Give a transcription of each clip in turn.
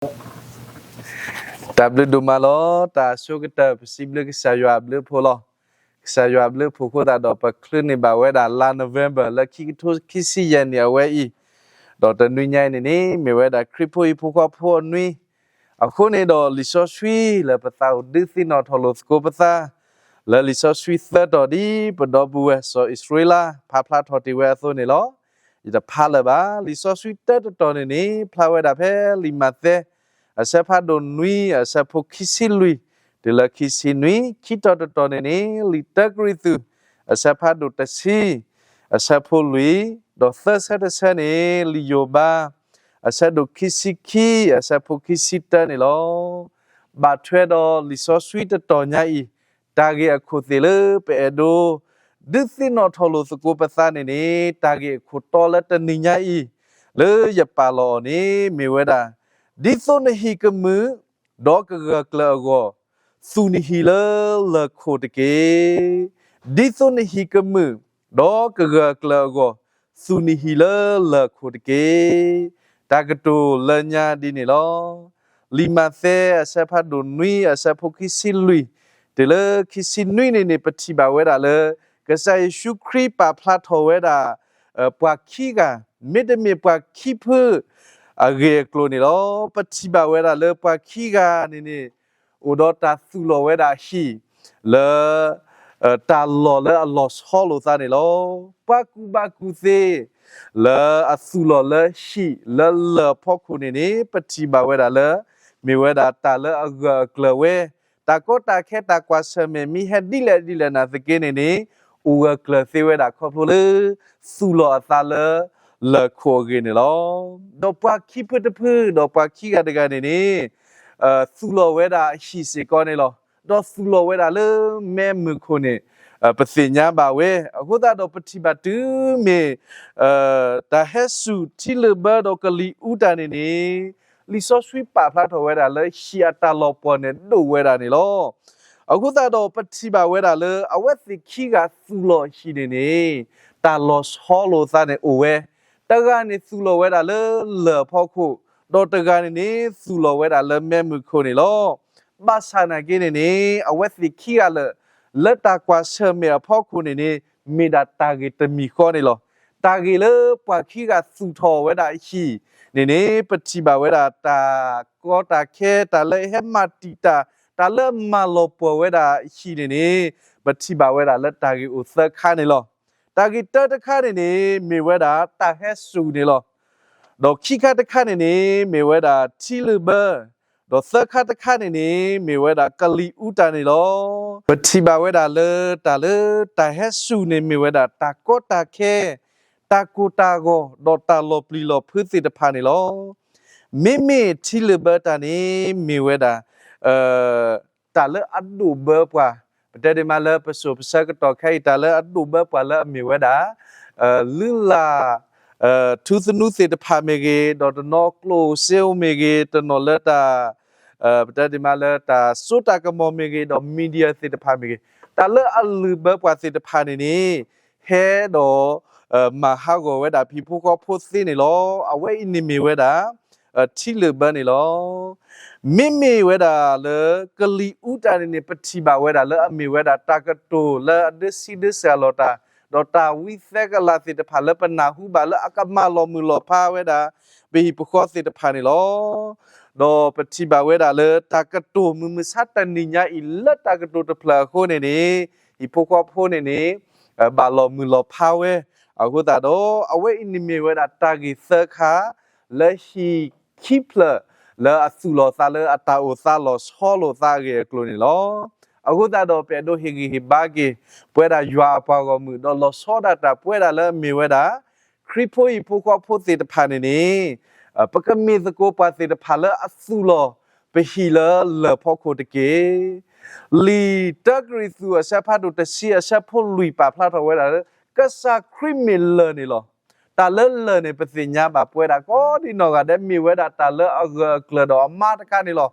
တၢ်ဘျုးဒိၣ်မးလီၤ. တၢ်ဆိကတၢၢ် ပစံးဘျုးကစၢ်ယွၤအဘျုးအဖှိၣ်လီၤ. ကစၢ်ယွၤအဘျုးအဖှိၣ်အဃိသတးဒီး ပချုးန့ၢ်ဘၣ်ဝဲဒၣ်လါ November လၢခံကထိခံဆံယဲၢ်နံၣ်အဝဲအံၤ, ဒီးတနွံညါအံၤန့ၣ်န့ၣ် မ့ၢ်ဝဲဒၣ်ခရံာ်ဖိဟံၣ်ဖိဃီဖိအနွံ အဃိန့ၣ်ဒီး လံာ်စီဆှံလၢပသးအိၣ်ဒုးသ့ၣ်နီၣ်ထီၣ်လိာ်သကိးပသး လၢလံာ်စီဆှံသၢတီၤဒ်ပဒီပုၢ်ဝဲၢ်စီၤအံၣ်စရ့လး ဖးဖျါထီၣ်တ့ၢ်ဝဲအသိးန့ၣ်လီၤ. ယတဖးလၢၤဘၣ်. လံာ်စီဆှံတၢတတီၤန့ၣ်န့ၣ် ဖျါဝဲဒၣ်ဖဲလံာ်မးသဲ အဆၢဖးဒိၣ်နွံ အဆၢဖိခံဆံလွံၢ် တုၤလၢခံဆံနွံ, ခံတီၤတတီၤန့ၣ်န့ၣ် လံာ်တၢကရံၣ်သူး အဆၢဖးဒိၣ်တဆံ အဆၢဖိလွံၢ်, ဒီးသၢဆၢတဆၢန့ၣ် လံာ်ယိၤဘး အဆၢဒိၣ်ခံဆံခံ အဆၢဖိခံဆံတၢန့ၣ်လီၤ. ဘၣ်ထွဲဒီးလံာ်စီဆှံတတီၤညါအံၤ တၢ်ဂ့ၢ်အခိၣ်သ့ၣ်လၢပအဲၣ်ဒိး ဒုးသ့ၣ်နီၣ်ထီၣ်လိာ်သကိးပသးန့ၣ်န့ၣ် တၢ်ဂ့ၢ်အခိၣ်တီလၢတနံၤညါအံၤ လၢယပာ်လီၤအီၤန့ၣ် မ့ၢ်ဝဲဒၣ် ဒ်သိးနဟံၣ်ကမုာ် ဒီးကဂၢၢ်ကျၢၤအဂီၢ် သူၣ်နဟံၣ်လၢလၢၢ်ခိၣ်တက့ၢ်. ဒ်သိးနဟံၣ်ကမုာ် ဒီးကဂၢၢ်ကျၢၤအဂီၢ် သူၣ်နဟံၣ်လၢလၢၢ်ခိၣ်တက့ၢ်. တၢ်ကတိၤလၢညါဒ်န့ၣ်လီၤ. လံာ်မးသဲအဆၢဖးဒိၣ်နွံ အဆၢဖိခံဆံလွံၢ် တုၤလၢခံဆံနွံန့ၣ်န့ၣ် ပထံၣ်ဘၣ်ဝဲဒၣ်လၢ ကစၢ်ယ့ၣ်ၡူးခရံာ်ပာ်ဖျါထီၣ်ဝဲဒၣ် ပှၤခံဂၤ မ့တမ့ၢ်ပှၤခံဖုအဂ့ၢ်အကျိၤန့ၣ်လီၤ. ပထံၣ်ဘၣ်ဝဲဒၣ်လၢပှၤခံဂၤန့ၣ်န့ၣ် အိၣ်ဒီးတၢ်သူၣ်လီၤဝဲဒၣ်ဟံၣ် လၢ တၢ်လီၢ်လၢအလီၤဆီလိာ်သးန့ၣ်လီၤ. ပှၤကူၣ်ဘၣ်ကူၣ်သ့ လၢအသူၣ်လီၤလၢဟံၣ်လၢလၢၢ်အဖီခိၣ်န့ၣ်န့ၣ် ပထံၣ်ဘၣ်ဝဲဒၣ်လၢ မ့ၢ်ဝဲဒၣ်တၢ်လၢအဂၢၢ်အကျၢၤဝဲ, တၢ်ကီတၢ်ခဲတၢ်ကွၢ်ဆၢၣ်မဲာ်မ့ၢ်ဟဲဒ်လဲၣ်ဒ်လဲၣ်နာ်သက့န့ၣ်န့ၣ် အိၣ်ဂၢၢ်ကျၢၤသ့ဝဲဒၣ်ခီဖျိလၢ သူၣ်လီၤအသးလၢ လၢၢ်ခိၣ်အဂ့ၢ်န့ၣ်လီၤ. ဒီးပှၤခံဖုတဖု ဒီးပှၤခံဂၤတဂၤန့ၣ်န့ၣ် သူၣ်လီၤဝဲဒၣ်အဟံၣ်စ့ၢ်ကီးန့ၣ်လီၤ. ဒီးသူၣ်လီၤဝဲဒၣ်လၢမဲးမုၢ်ခိၣ်န့ၣ် ပသ့ၣ်ညါဘၣ်ဝဲ. အဃိသတးဒီးပထံၣ်ဘၣ်တုၤမ့ၢ် တၢ်ဟဲစူၣ်ထံလုၣ်ဘၢဒီးကလံၤအူတၢ်န့ၣ်န့ၣ် လံာ်စီဆှံပာ်ဖျါထီၣ်ဝဲဒၣ်လၢဟံၣ်အတၢ်လီၤပှီၢ်န့ၣ်ဒိၣ်ဝဲဒၣ်န့ၣ်လီၤ. အဃိသတးဒီးပထံၣ်ဘၣ်ဝဲဒၣ်လၢအဝဲသ့ၣ်ခံဂၤသူၣ်လီၤဟံၣ်န့ၣ်န့ၣ် တၢ်လီၤဆီလိာ်သးန့ၣ်အိၣ်ဝဲ, တဂၤန့ၣ်သူၣ်လီၤဝဲဒၣ်လၢလၢၢ်အဖီခိၣ်, ဒီးတဂၤန့ၣ်န့ၣ် သူၣ်လီၤဝဲဒၣ်လၢမဲးမုၢ်ခိၣ်န့ၣ်လီၤ. ဘၣ်ဆၣ်နာ်က့န့ၣ်န့ၣ် အဝဲသ့ၣ်ခံဂၤလၢာ် လၢတၢ်ကွၢ်ဆၢၣ်မဲာ်အဖီခိၣ်န့ၣ်န့ၣ် မ့ၢ်ဒၣ်တၢ်ဂ့ၢ်တမံၤဃီန့ၣ်လီၤ. တၢ်ဂ့ၢ်လၢပှၤခံဂၤသူၣ်ထီၣ်ဝဲဒၣ်အဟံၣ်န့ၣ်န့ၣ် ပထံၣ်ဘၣ်ဝဲဒၣ်တၢ်ကီတၢ်ခဲ တၢ်လၢအဟဲမၤတံာ်တာ် တၢ်လၢအမၤလီၤပှီၢ်ဝဲဒၣ်အဟံၣ်န့ၣ်န့ၣ် ပထံၣ်ဘၣ်ဝဲဒၣ်လၢတၢ်ဂ့ၢ်အိၣ်သၢခါန့ၣ်လီၤ. တၢ်ဂ့ၢ်တၢတခါန့ၣ်န့ၣ် မ့ၢ်ဝဲဒၣ်တၢ်ဟဲစူၣ်န့ၣ်လီၤ. ဒီးခံခါတခါန့ၣ်န့ၣ် မ့ၢ်ဝဲဒၣ်ထံလုၣ်ဘၢ, ဒီးသၢခါတခါန့ၣ်န့ၣ် မ့ၢ်ဝဲဒၣ်ကလံၤအူတၢ်န့ၣ်လီၤ. ပထံၣ်ဘၣ်ဝဲဒၣ်လၢတၢ်လၢတၢ်ဟဲစူၣ်န့ၣ် မ့ၢ်ဝဲဒၣ်တၢ်ကီတၢ်ခဲ တၢ်ကိၢ်တၢ်ဂီၤ ဒီးတၢ်လီၤပျံၤလီၤဖုးသ့ၣ်တဖၣ်န့ၣ်လီၤ. မ့မ့ၢ်ထံလုၣ်ဘၢတၢ်န့ၣ် မ့ၢ်ဝဲဒၣ် တၢ်လၢအဒိၣ်ဘၢပှၤ, ပတဲဒ်မးလၢပစိၤပဆၢကတီၢ်ခဲအံၤ တၢ်လၢအဒိၣ်ဘၢပှၤလၢအမ့ၢ်ဝဲဒၣ် လုၢ်လၢ် ထူသနူသ့ၣ်တဖၣ်မ့ၢ်ဂ့ၤ, ဒီးတနီၤကျိၣ်စ့အိၣ်မ့ၢ်ဂ့ၤ, တနီၤလၢတၢ် ပတဲဒ်မးလၢတၢ်စိတၢ်ကမီၤမ့ၢ်ဂ့ၤ, ဒီး media သ့ၣ်တဖၣ်မ့ၢ်ဂ့ၤ, တၢ်လၢအလုၢ်ဘၢပှၤသ့ၣ်တဖၣ်န့ၣ်န့ၣ် ဟဲဒီး မၤဟးဂီၤဝဲဒၣ်ဟံၣ်ဖိဃီဖိသ့န့ၣ်လီၤ. အဝဲအံၤန့ၣ်မ့ၢ်ဝဲဒၣ် ထံလုၣ်ဘၢန့ၣ်လီၤ. မ့မ့ၢ်ဝဲဒၣ်လၢကလံၤအူတၢ်န့ၣ်န့ၣ် ပထံၣ်ဘၣ်ဝဲဒၣ်လၢအမ့ၢ်ဝဲဒၣ်တၢ်ကတိၤလၢအဒုးဆံးဒုးစှၤလီၤတၢ်, ဒီးတၢ်ဝံသဲကလၤသ့ၣ်တဖၣ်လၢပနၢ်ဟူဘၣ်လၢအကမၤလီၤမုၢ်လီၤဖးဝဲဒၣ် ပဟံၣ်ပဃီသ့ၣ်တဖၣ်န့ၣ်လီၤ. ဒီးပထံၣ်ဘၣ်ဝဲဒၣ်လၢတၢ်ကတိၤမုၢ်မဆါတနံၤညါအံၤ လၢတၢ်ကတိၤတဖျၢၣ်အဃိန့ၣ်န့ၣ် ဟံၣ်ဖိဃီဖိန့ၣ်န့ၣ် ဘၣ်လီၤမုၢ်လီၤဖးဝဲ, အဃိသတးဒီး အဝဲအံၤန့ၣ်မ့ၢ်ဝဲဒၣ်တၢ်ဂ့ၢ်သၢခါ လၢဟံၣ်ခံဖျၢၣ် လၢအသူၣ်လီၤသးလၢအတၢ်အိၣ်သးလီၤဆီလိာ်သးအဂ့ၢ်အကျိၤန့ၣ်လီၤ. အဃိသတးဒီးပအဲၣ်ဒိးဟ့ၣ်ဂံၢ်ဟ့ၣ်ဘါက့ၤ ပဝဲဒၣ်ယွၤအပှၤဂီၢ်မုၢ် ဒီးလီၤဆီဒၣ်တၢ်ပဝဲဒၣ်လၢအမ့ၢ်ဝဲဒၣ် ခရံာ်ဖိဟံၣ်ဖိဃီဖိသ့ၣ်တဖၣ်န့ၣ်န့ၣ် ပကမ့ၢ်သကိးပှၤသ့ၣ်တဖၣ်လၢအသူၣ်လီၤ ပဟံၣ်လၢလၢၢ်ဖီခိၣ်တက့ၢ်. လံာ်တၢကရံၣ်သူးအဆၢဖးဒိၣ်တဆံအဆၢဖိလွံၢ်ပာ်ဖျါထီၣ်ဝဲဒၣ်လၢ ကစၢ်ခရံာ်မ့ၢ်လၢၢ်န့ၣ်လီၤ. တၢ်လၢလၢၢ်န့ၣ် ပသ့ၣ်ညါဘၣ်ပဝဲဒၣ်ကိးဒံးနီၢ်ဂၤဒဲး မ့ၢ်ဝဲဒၣ်တၢ်လၢအဂၢၢ်အကျၢၤဒီးအမါတခါန့ၣ်လီၤ.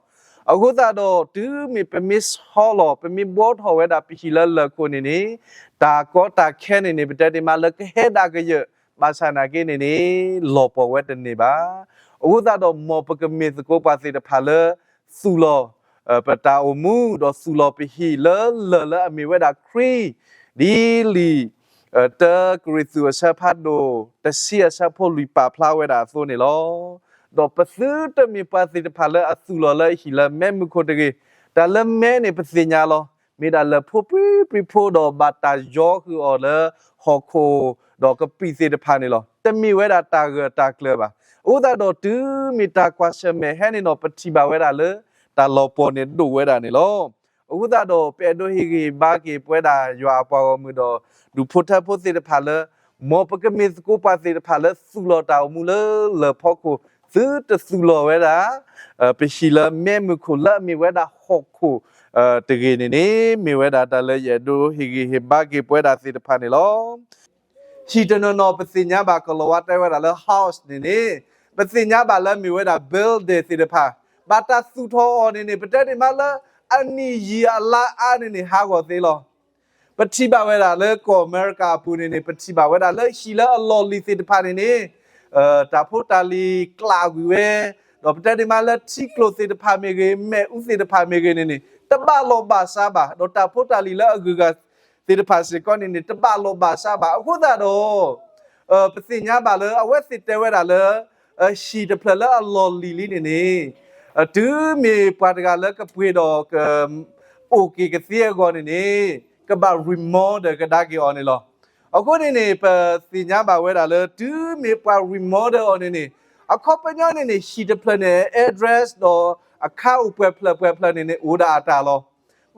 အဃိသတးဒီး တုၤမ့ၢ်ပမ့ၢ်ဆီလီၤ ပမ့ၢ်ဘှီထီၣ်ဝဲဒၣ်ပဟံၣ်လၢလၢၢ်ခိၣ်န့ၣ်န့ၣ် တၢ်ကီတၢ်ခဲန့ၣ်န့ၣ် ပတဲဒ်မးလၢကဟဲဒၣ်ကယၢၢ် ဘၣ်ဆၣ်နာ်က့န့ၣ်န့ၣ် လီၤပှီၢ်ဝဲတန့ၢ်ဘၣ်. အဃိသတးဒီးမ်ပကမ့ၢ်သကိးပှၤသ့ၣ်တဖၣ်လၢ သူၣ်လီၤ ပတၢ်အိၣ်မူ ဒီးသူၣ်လီၤပဟံၣ်လၢလၢၢ်လၢအမ့ၢ်ဝဲဒၣ်ခရံာ်, ဒ်လံာ် တၢကရံၣ်သူးအဆၢဖးဒိၣ် တဆံအဆၢဖိလွံၢ်ပာ်ဖျါဝဲဒၣ်အသိးန့ၣ်လီၤ. ဒီးပသုတမ့ၢ်ပှၤသ့ၣ်တဖၣ်လၢအသူၣ်လီၤလၢအဟံၣ်လၢမဲးမုၢ်ခိၣ်တဂ့ၤ. တၢ်လၢမဲးန့ၣ်ပသ့ၣ်ညါလီၤ. မ့ၢ်ဒၣ်လၢၢ်ဖိပြံပြံဖိဒီးဘၣ်တၢ်ယီဃုာ်အီၤလၢဟီၣ်ခိၣ်ဒီးကပံာ်သ့ၣ်တဖၣ်န့ၣ်လီၤ. တမ့ၢ်ဝဲဒၣ်တၢ်ဂၢၢ်တၢ်ကျၢၤဘၣ်. အဃိသတးဒီးတုၤမ့ၢ်တၢ်ကွၢ်ဆၢၣ်မဲာ်ဟဲန့ၣ်ဒီး ပထံၣ်ဘၣ်ဝဲဒၣ်လၢ တၢ်လီၤပှီၢ်န့ၣ်ဒိၣ်ဝဲဒၣ်န့ၣ်လီၤ. အဃိသတးဒီး ပအဲၣ်ဒိးဟ့ၣ်ဂံၢ်ဟ့ၣ်ဘါက့ၤပဝဲဒၣ်ယွၤအပှၤဂီၢ်မုၢ်ဒီး ဒူၣ်ဖိထၢဖိသ့ၣ်တဖၣ်လၢ မ်ပကမ့ၢ်သကိးပှၤသ့ၣ်တဖၣ်လၢသူၣ်လီၤတၢ်အိၣ်မူလၢလၢၢ်ဖီခိၣ် သုတသူၣ်လီၤဝဲဒၣ် ပဟံၣ်လၢမဲးမုၢ်ခိၣ်လၢအမ့ၢ်ဝဲဒၣ်ဟီၣ်ခိၣ်တဂ့ၤန့ၣ်န့ၣ် မ့ၢ်ဝဲဒၣ်တၢ်လၢယအဲၣ်ဒိးဟ့ၣ်ဂံၢ်ဟ့ၣ်ဘါက့ၤပဝဲဒၣ်သ့ၣ်တဖၣ်န့ၣ်လီၤ. ဟံၣ်တနီၤနီၤပသ့ၣ်ညါဘၣ် ကလီၤဝါတဲဝဲဒၣ်လၢ house န့ၣ်န့ၣ် ပသ့ၣ်ညါဘၣ်လၢမ့ၢ်ဝဲဒၣ် building သ့ၣ်တဖၣ် ဘၣ်တၢ်သူၣ်ထီၣ်အီၤန့ၣ်န့ၣ် ပတဲဒၣ်မးလၢ အနံၣ်ယံာ်အလါအါန့ၣ်န့ၣ် ဟးဂီၤသ့လီၤ. ပထံၣ်ဘၣ်ဝဲဒၣ်လၢကီၢ်အမဲရကၤအပူၤန့ၣ်န့ၣ် ပထံၣ်ဘၣ်ဝဲဒၣ်လၢဟံၣ်လၢအလီၢ်လံၤသ့ၣ်တဖၣ်န့ၣ်န့ၣ် တၢ်ဖိတၢ်လံၤကျးကွံာ်ဝဲ, ဒီးပတဲဒၣ်မးလၢထံကျိသ့ၣ်တဖၣ်မ့ၢ်ဂ့ၤ မ့ၣ်အူသ့ၣ်တဖၣ်မ့ၢ်ဂ့ၤန့ၣ်န့ၣ် တဘၣ်လိာ်ဘၣ်စးဘၣ်, ဒီးတၢ်ဖိတၢ်လံၤလၢအဂုၤအဂၤသ့ၣ်တဖၣ်စ့ၢ်ကီးန့ၣ်န့ၣ် တဘၣ်လိာ်ဘၣ်စးဘၣ်. အဃိသတးဒီး ပသ့ၣ်ညါဘၣ်လၢအဝဲသ့ၣ်တဲဝဲဒၣ်လၢ ဟံၣ်တဖျၢၣ်လၢအလီၢ်လံၤလံန့ၣ်န့ၣ် တုၤမ့ၢ်ပှၤတဂၤလၢကပှ့ၤဒီးက အိၣ်က့ၤကသ့အဂီၢ်န့ၣ်န့ၣ် ကဘၣ် remodel ကဒါက့ၤအီၤန့ၣ်လီၤ. အဃိန့ၣ်န့ၣ် ပသ့ၣ်ညါဘၣ်ဝဲဒၣ်လၢ တုၤမ့ၢ်ပှၤ remodel အီၤန့ၣ်န့ၣ် အခီပညီန့ၣ်န့ၣ် ဟံၣ်တဖျၢၣ်န့ၣ် address ဒီးအခါအိၣ်ပှဲၤဖျၢၣ်ပှဲၤဖျၢၣ်န့ၣ်န့ၣ် အိၣ်ဒၣ်အတၢ်လီၤ.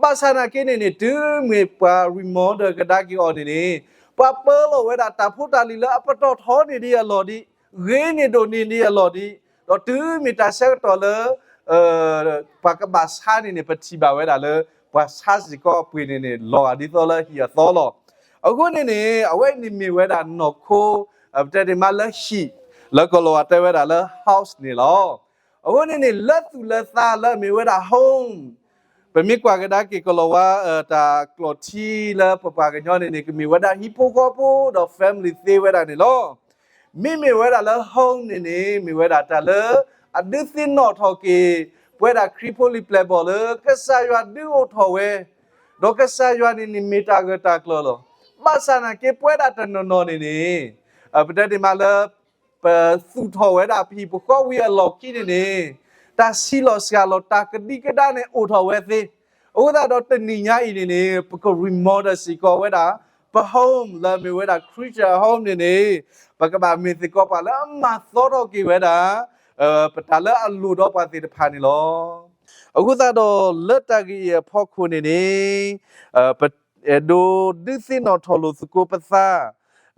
ဘၣ်ဆၣ်နာ်က့န့ၣ်န့ၣ် တုၤမ့ၢ်ပှၤ remodel ကဒါက့ၤအီၤန့ၣ်န့ၣ် ပှၤပၢလီၤဝဲဒၣ်တၢ်ဖိတၢ်လံၤလၢအပတီၢ်ထီန့ၢ်ဒံးအလီၢ်ဒံး, ဂ့ၤန့ၢ်ဒိၣ်န့ၢ်ဒံးအလီၢ်ဒံး, ဒီးတုၤမ့ၢ်တၢ်ဆၢကတီၢ်လၢ ပှၤကဘၣ်ဆါန့ၣ်န့ၣ် ပထံၣ်ဘၣ်ဝဲဒၣ်လၢ ပှၤဆါစ့ၢ်ကီးအပှ့ၤန့ၣ်န့ၣ် လီၤဂာ်ဒ်သိးလၢဟံၣ်အသီလီၤ. အဃိန့ၣ်န့ၣ် အဝဲန့ၣ်မ့ၢ်ဝဲဒၣ်နီၢ်ခိ ပတဲဒၣ်မးလၢဟံၣ် လၢကီၢ်လီၤဝါတဲဝဲဒၣ်လၢ house န့ၣ်လီၤ. အဃိန့ၣ်န့ၣ် လၢသူၣ်လၢသးလၢအမ့ၢ်ဝဲဒၣ် home ပမ့ၢ်ကွၢ်ကဒါက့ၤကီၢ်လီၤဝါ တၢ်ကျိာ်ထံလၢပပှၤကညီန့ၣ်န့ၣ် ကမ့ၢ်ဝဲဒၣ်ဟံၣ်ဖိဃီဖိဒီး family သ့ဝဲဒၣ်န့ၣ်လီၤ. မ့မ့ၢ်ဝဲဒၣ်လၢ home န့ၣ်န့ၣ် မ့ၢ်ဝဲဒၣ်တၢ်လၢ အဒုးသ့ၣ်နီၣ်ထီၣ်က့ၤ ပဝဲဒၣ်ခရံာ်ဖိလံၤပျဲၢ်ဘီၣ်လၢ ကစၢ်ယွၤဒုးအိၣ်ထီၣ်ဝဲ, ဒီးကစၢ်ယွၤန့ၣ်န့ၣ်မ့ၢ်တၢ်ဂၢၢ်တၢ်ကျၢၤလီၤ. ဘၣ်ဆၣ်နာ်က့ ပဝဲဒၣ်တနီၤနီၤန့ၣ်န့ၣ် ပတဲဒၣ်မးလၢ ပသူၣ်ထီၣ်ဝဲဒၣ်ပဟံၣ်ပဃီဝံၤအလီၢ်ခံန့ၣ်န့ၣ် တၢ်ဆံးလီၤစှၤလီၤ တၢ်ကဒံကဒါန့ၣ်အိၣ်ထီၣ်ဝဲသ့. အဃိသတးဒီးတနံၤညါအံၤန့ၣ်န့ၣ် ပက remodel စ့ၢ်ကီးဝဲဒၣ် ပ home လၢအမ့ၢ်ဝဲဒၣ် Christian home န့ၣ်န့ၣ် ပကဘၣ်မ့ၢ်စ့ၢ်ကီးပှၤလၢအမၤသီထီၣ်က့ၤဝဲဒၣ် ပတၢ်လၢအလိၣ်ဒီးပှၤသ့ၣ်တဖၣ်န့ၣ်လီၤ. အဃိသတးဒီးလၢတၢ်ဂ့ၢ်အံၤအဖီခိၣ်န့ၣ်န့ၣ် ပအဲၣ်ဒိးဒုးသ့ၣ်နီၣ်ထီၣ်လိာ်သကိးပသး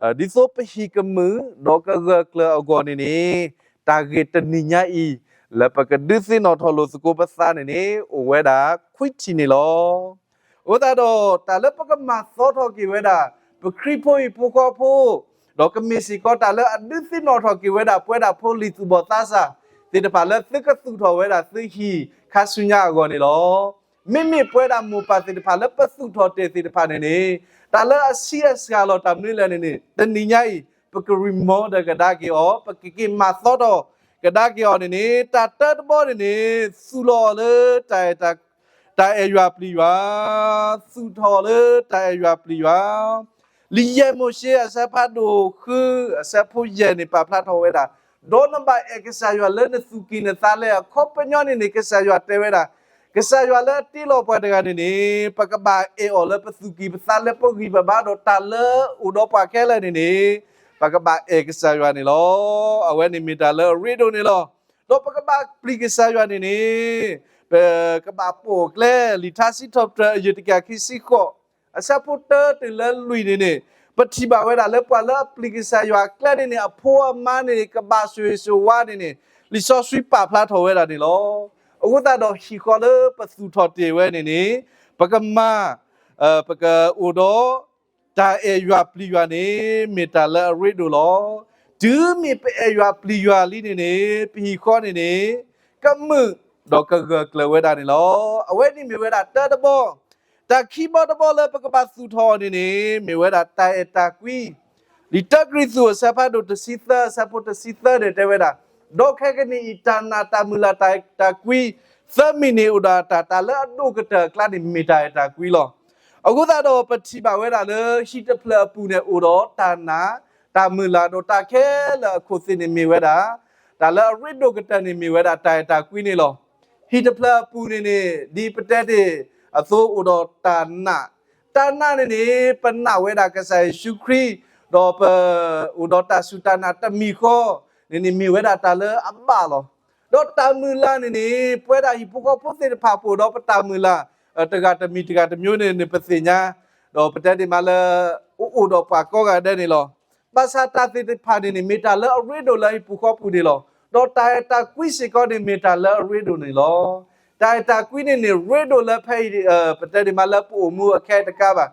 ဒ်သိးပဟံၣ်ကမုာ်ဒီးကဂၢၢ်ကျၢၤအဂီၢ်န့ၣ်န့ၣ် တၢ်ဂ့ၢ်တနံၤညါအံၤ လၢပကဒုးသ့ၣ်နီၣ်ထီၣ်လိာ်သကိးပသးန့ၣ်န့ၣ် အိၣ်ဝဲဒၣ်ခွံထံၣ်န့ၣ်လီၤ. အဃိသတးဒီး တၢ်လၢပကမၤသီထီၣ်က့ၤဝဲဒၣ် ပခရံာ်ဖိဟံၣ်ဖိဃီဖိ ဒီးကမ့ၢ်စ့ၢ်ကီးတၢ်လၢအဒုးသ့ၣ်နီၣ်ထီၣ်က့ၤဝဲဒၣ်ပဝဲဒၣ်ဖိလံၤသူၣ်ဘီၣ်သးစၢ်သ့ၣ်တဖၣ်လၢသုကသူၣ်ထီၣ်ဝဲဒၣ်သုဟံၣ်ခါဆူညါအဂီၢ်န့ၣ်လီၤ. မ့မ့ၢ်ပဝဲဒၣ်မိၢ်ပၢ်သ့ၣ်တဖၣ်လၢပသူၣ်ထီၣ်တ့ၢ်သ့ၣ်တဖၣ်န့ၣ်န့ၣ် တၢ်လၢအဆံးအစှၤလီၤတၢ်မနုၤလဲၣ်န့ၣ်န့ၣ် တနံၤညါအံၤ ပက remodel ကဒါက့ၤအီၤ ပကက့ၤမၤသီထီၣ်ကဒါက့ၤအီၤန့ၣ်န့ၣ် တၢ်တၢတဘီန့ၣ်န့ၣ် သူၣ်လီၤအီၤလၢ တၢ်အဲၣ်ယွၤပျံၤယွၤ, သူၣ်ထီၣ်လၢတၢ်အဲၣ်ယွၤပျံၤယွၤ. လံာ်ယဲၢ်မိၤၡ့အဆၢဖးဒိၣ်ဃု အဆၢဖိယဲၢ်န့ၣ် ပာ်ဖျါထီၣ်ဝဲဒၣ်, ဒီးနဘၣ်အဲၣ်ကစၢ်ယွၤလၢနသူၣ်ကံၢ်နသးလဲအံၤ အခီပညီန့ၣ်န့ၣ် ကစၢ်ယွၤတဲဝဲဒၣ်, ကစၢ်ယွၤလၢအတ့လီၤပှၤတဂၤန့ၣ်န့ၣ် ပကဘၣ်အဲၣ်အီၤလၢပသူၣ်ကံၢ်ပသးလဲ ပဂံၢ်ပဘါ ဒီးတၢ်လၢအိၣ်ဒီးပှၤခဲလၢာ်န့ၣ်န့ၣ် ပကဘၣ်အဲၣ်ကစၢ်ယွၤန့ၣ်လီၤ. အဝဲန့ၣ်မ့ၢ်တၢ်လၢအရ့ဒိၣ်န့ၣ်လီၤ. ဒီးပကဘၣ်ပျံၤကစၢ်ယွၤန့ၣ်န့ၣ် ပကဘၣ်ပိာ်ကျဲ လံာ်ထါစံးထီၣ်ပတြၢၤ အယုၢ်တကယၤခံဆံဃိး အဆၢဖိတၢတုၤလၢလွံၢ်န့ၣ်န့ၣ် ပထံၣ်ဘၣ်ဝဲဒၣ်လၢပှၤလၢအပျံၤကစၢ်ယွၤအကျဲန့ၣ်န့ၣ် အဖိအမါန့ၣ်န့ၣ် ကဘၣ်ဆိၣ်ဂ့ၤဆိၣ်ဝါန့ၣ်န့ၣ် လံာ်စီဆှံပာ်ဖျါထီၣ်ဝဲဒၣ်န့ၣ်လီၤ. အဃိသတးဒီးဟံၣ်ဃီလၢပသူၣ်ထီၣ်တ့ၢ်ဝဲန့ၣ်န့ၣ် ပကမၤ ပကအိၣ်ဒီး တၢ်အဲၣ်ယွၤပျံၤယွၤန့ၣ် မ့ၢ်တၢ်လၢအရ့ဒိၣ်လီၤ. တုၤမ့ၢ်ပအဲၣ်ယွၤပျံၤယွၤလံန့ၣ်န့ၣ် ပဟံၣ်ဃီန့ၣ်န့ၣ် ကမုာ်ဒီးကဂၢၢ်ကျၢၤဝဲဒၣ်န့ၣ်လီၤ. အဝဲန့ၣ်မ့ၢ်ဝဲဒၣ်တၢတဘီ, တၢ်ခံဘီတဘီလၢပကဘၣ်သူၣ်ထီၣ်အီၤန့ၣ်န့ၣ် မ့ၢ်ဝဲဒၣ်တၢ်အဲၣ်တၢ်ကွံ. လံာ်တၢကရံၣ်သူးအဆၢဖးဒိၣ်တဆံသၢ အဆၢဖိတဆံသၢန့ၣ်တဲဝဲဒၣ်, ဒီးခဲကနံၣ်အံၤ တၢ်နာ်တၢ်မုၢ်လၢ်တၢ်အဲၣ်တၢ်ကွံ သၢမံၤန့ၣ်အိၣ်ဒီးတၢ် တၢ်လၢအဒိၣ်ကတၢၢ်အကျါန့ၣ် မ့ၢ်တၢ်အဲၣ်တၢ်ကွံလီၤ. အဃိသတးဒီး ပထံၣ်ဘၣ်ဝဲဒၣ်လၢ ဟံၣ်တဖျၢၣ်အပူၤန့ၣ် အိၣ်ဒီးတၢ်နာ် တၢ်မုၢ်လၢ် ဒီးတၢ်ခဲလၢာ်အခိၣ်သ့ၣ်န့ၣ်မ့ၢ်ဝဲဒၣ် တၢ်လၢအရ့ဒိၣ်ကတၢၢ်န့ၣ်မ့ၢ်ဝဲဒၣ်တၢ်အဲၣ်တၢ်ကွံန့ၣ်လီၤ. ဟံၣ်တဖျၢၣ်အပူၤန့ၣ်န့ၣ် ဒ်ပတဲတ့ၢ်အသိးအိၣ်ဒီးတၢ်နာ်, တၢ်နာ်န့ၣ်န့ၣ် ပနာ်ဝဲဒၣ်ကစၢ်ယ့ၣ်ၡူးခရံာ် ဒီးပအိၣ်ဒီးတၢ်စူၢ်တၢ်နာ်တမံၤဃီန့ၣ်န့ၣ် မ့ၢ်ဝဲဒၣ်တၢ်လၢအဘၣ်လီၤ. ဒီးတၢ်မုၢ်လၢ်န့ၣ်န့ၣ် ပဝဲဒၣ်ဟံၣ်ဖိဃီဖိသ့ၣ်တဖၣ် ပအိၣ်ဒီးပတၢ်မုၢ်လၢ် တဂၤတမံၤတဂၤတမျိုးန့ၣ်န့ၣ် ပသ့ၣ်ညါ, ဒီးပတဲဒ်မးလၢ အိၣ်အိၣ်ဒီးပှၤကိးဂၤဒဲးန့ၣ်လီၤ. ဘၣ်ဆၣ်တၢ်သ့ၣ်တဖၣ်န့ၣ်န့ၣ် မ့ၢ်တၢ်လၢအရ့ဒိၣ်လၢဟံၣ်ပူၤဃီပူၤန့ၣ်လီၤ. ဒီးတၢ်အဲၣ်တၢ်ကွံစ့ၢ်ကီးန့ၣ် မ့ၢ်တၢ်လၢအရ့ဒိၣ်န့ၣ်လီၤ. တၢ်အဲၣ်တၢ်ကွံန့ၣ်န့ၣ် ရ့ဒိၣ်လၢဖဲအံၤ ပတဲဒ်မးလၢပအိၣ်မူအခဲအံၤတကးဘၣ်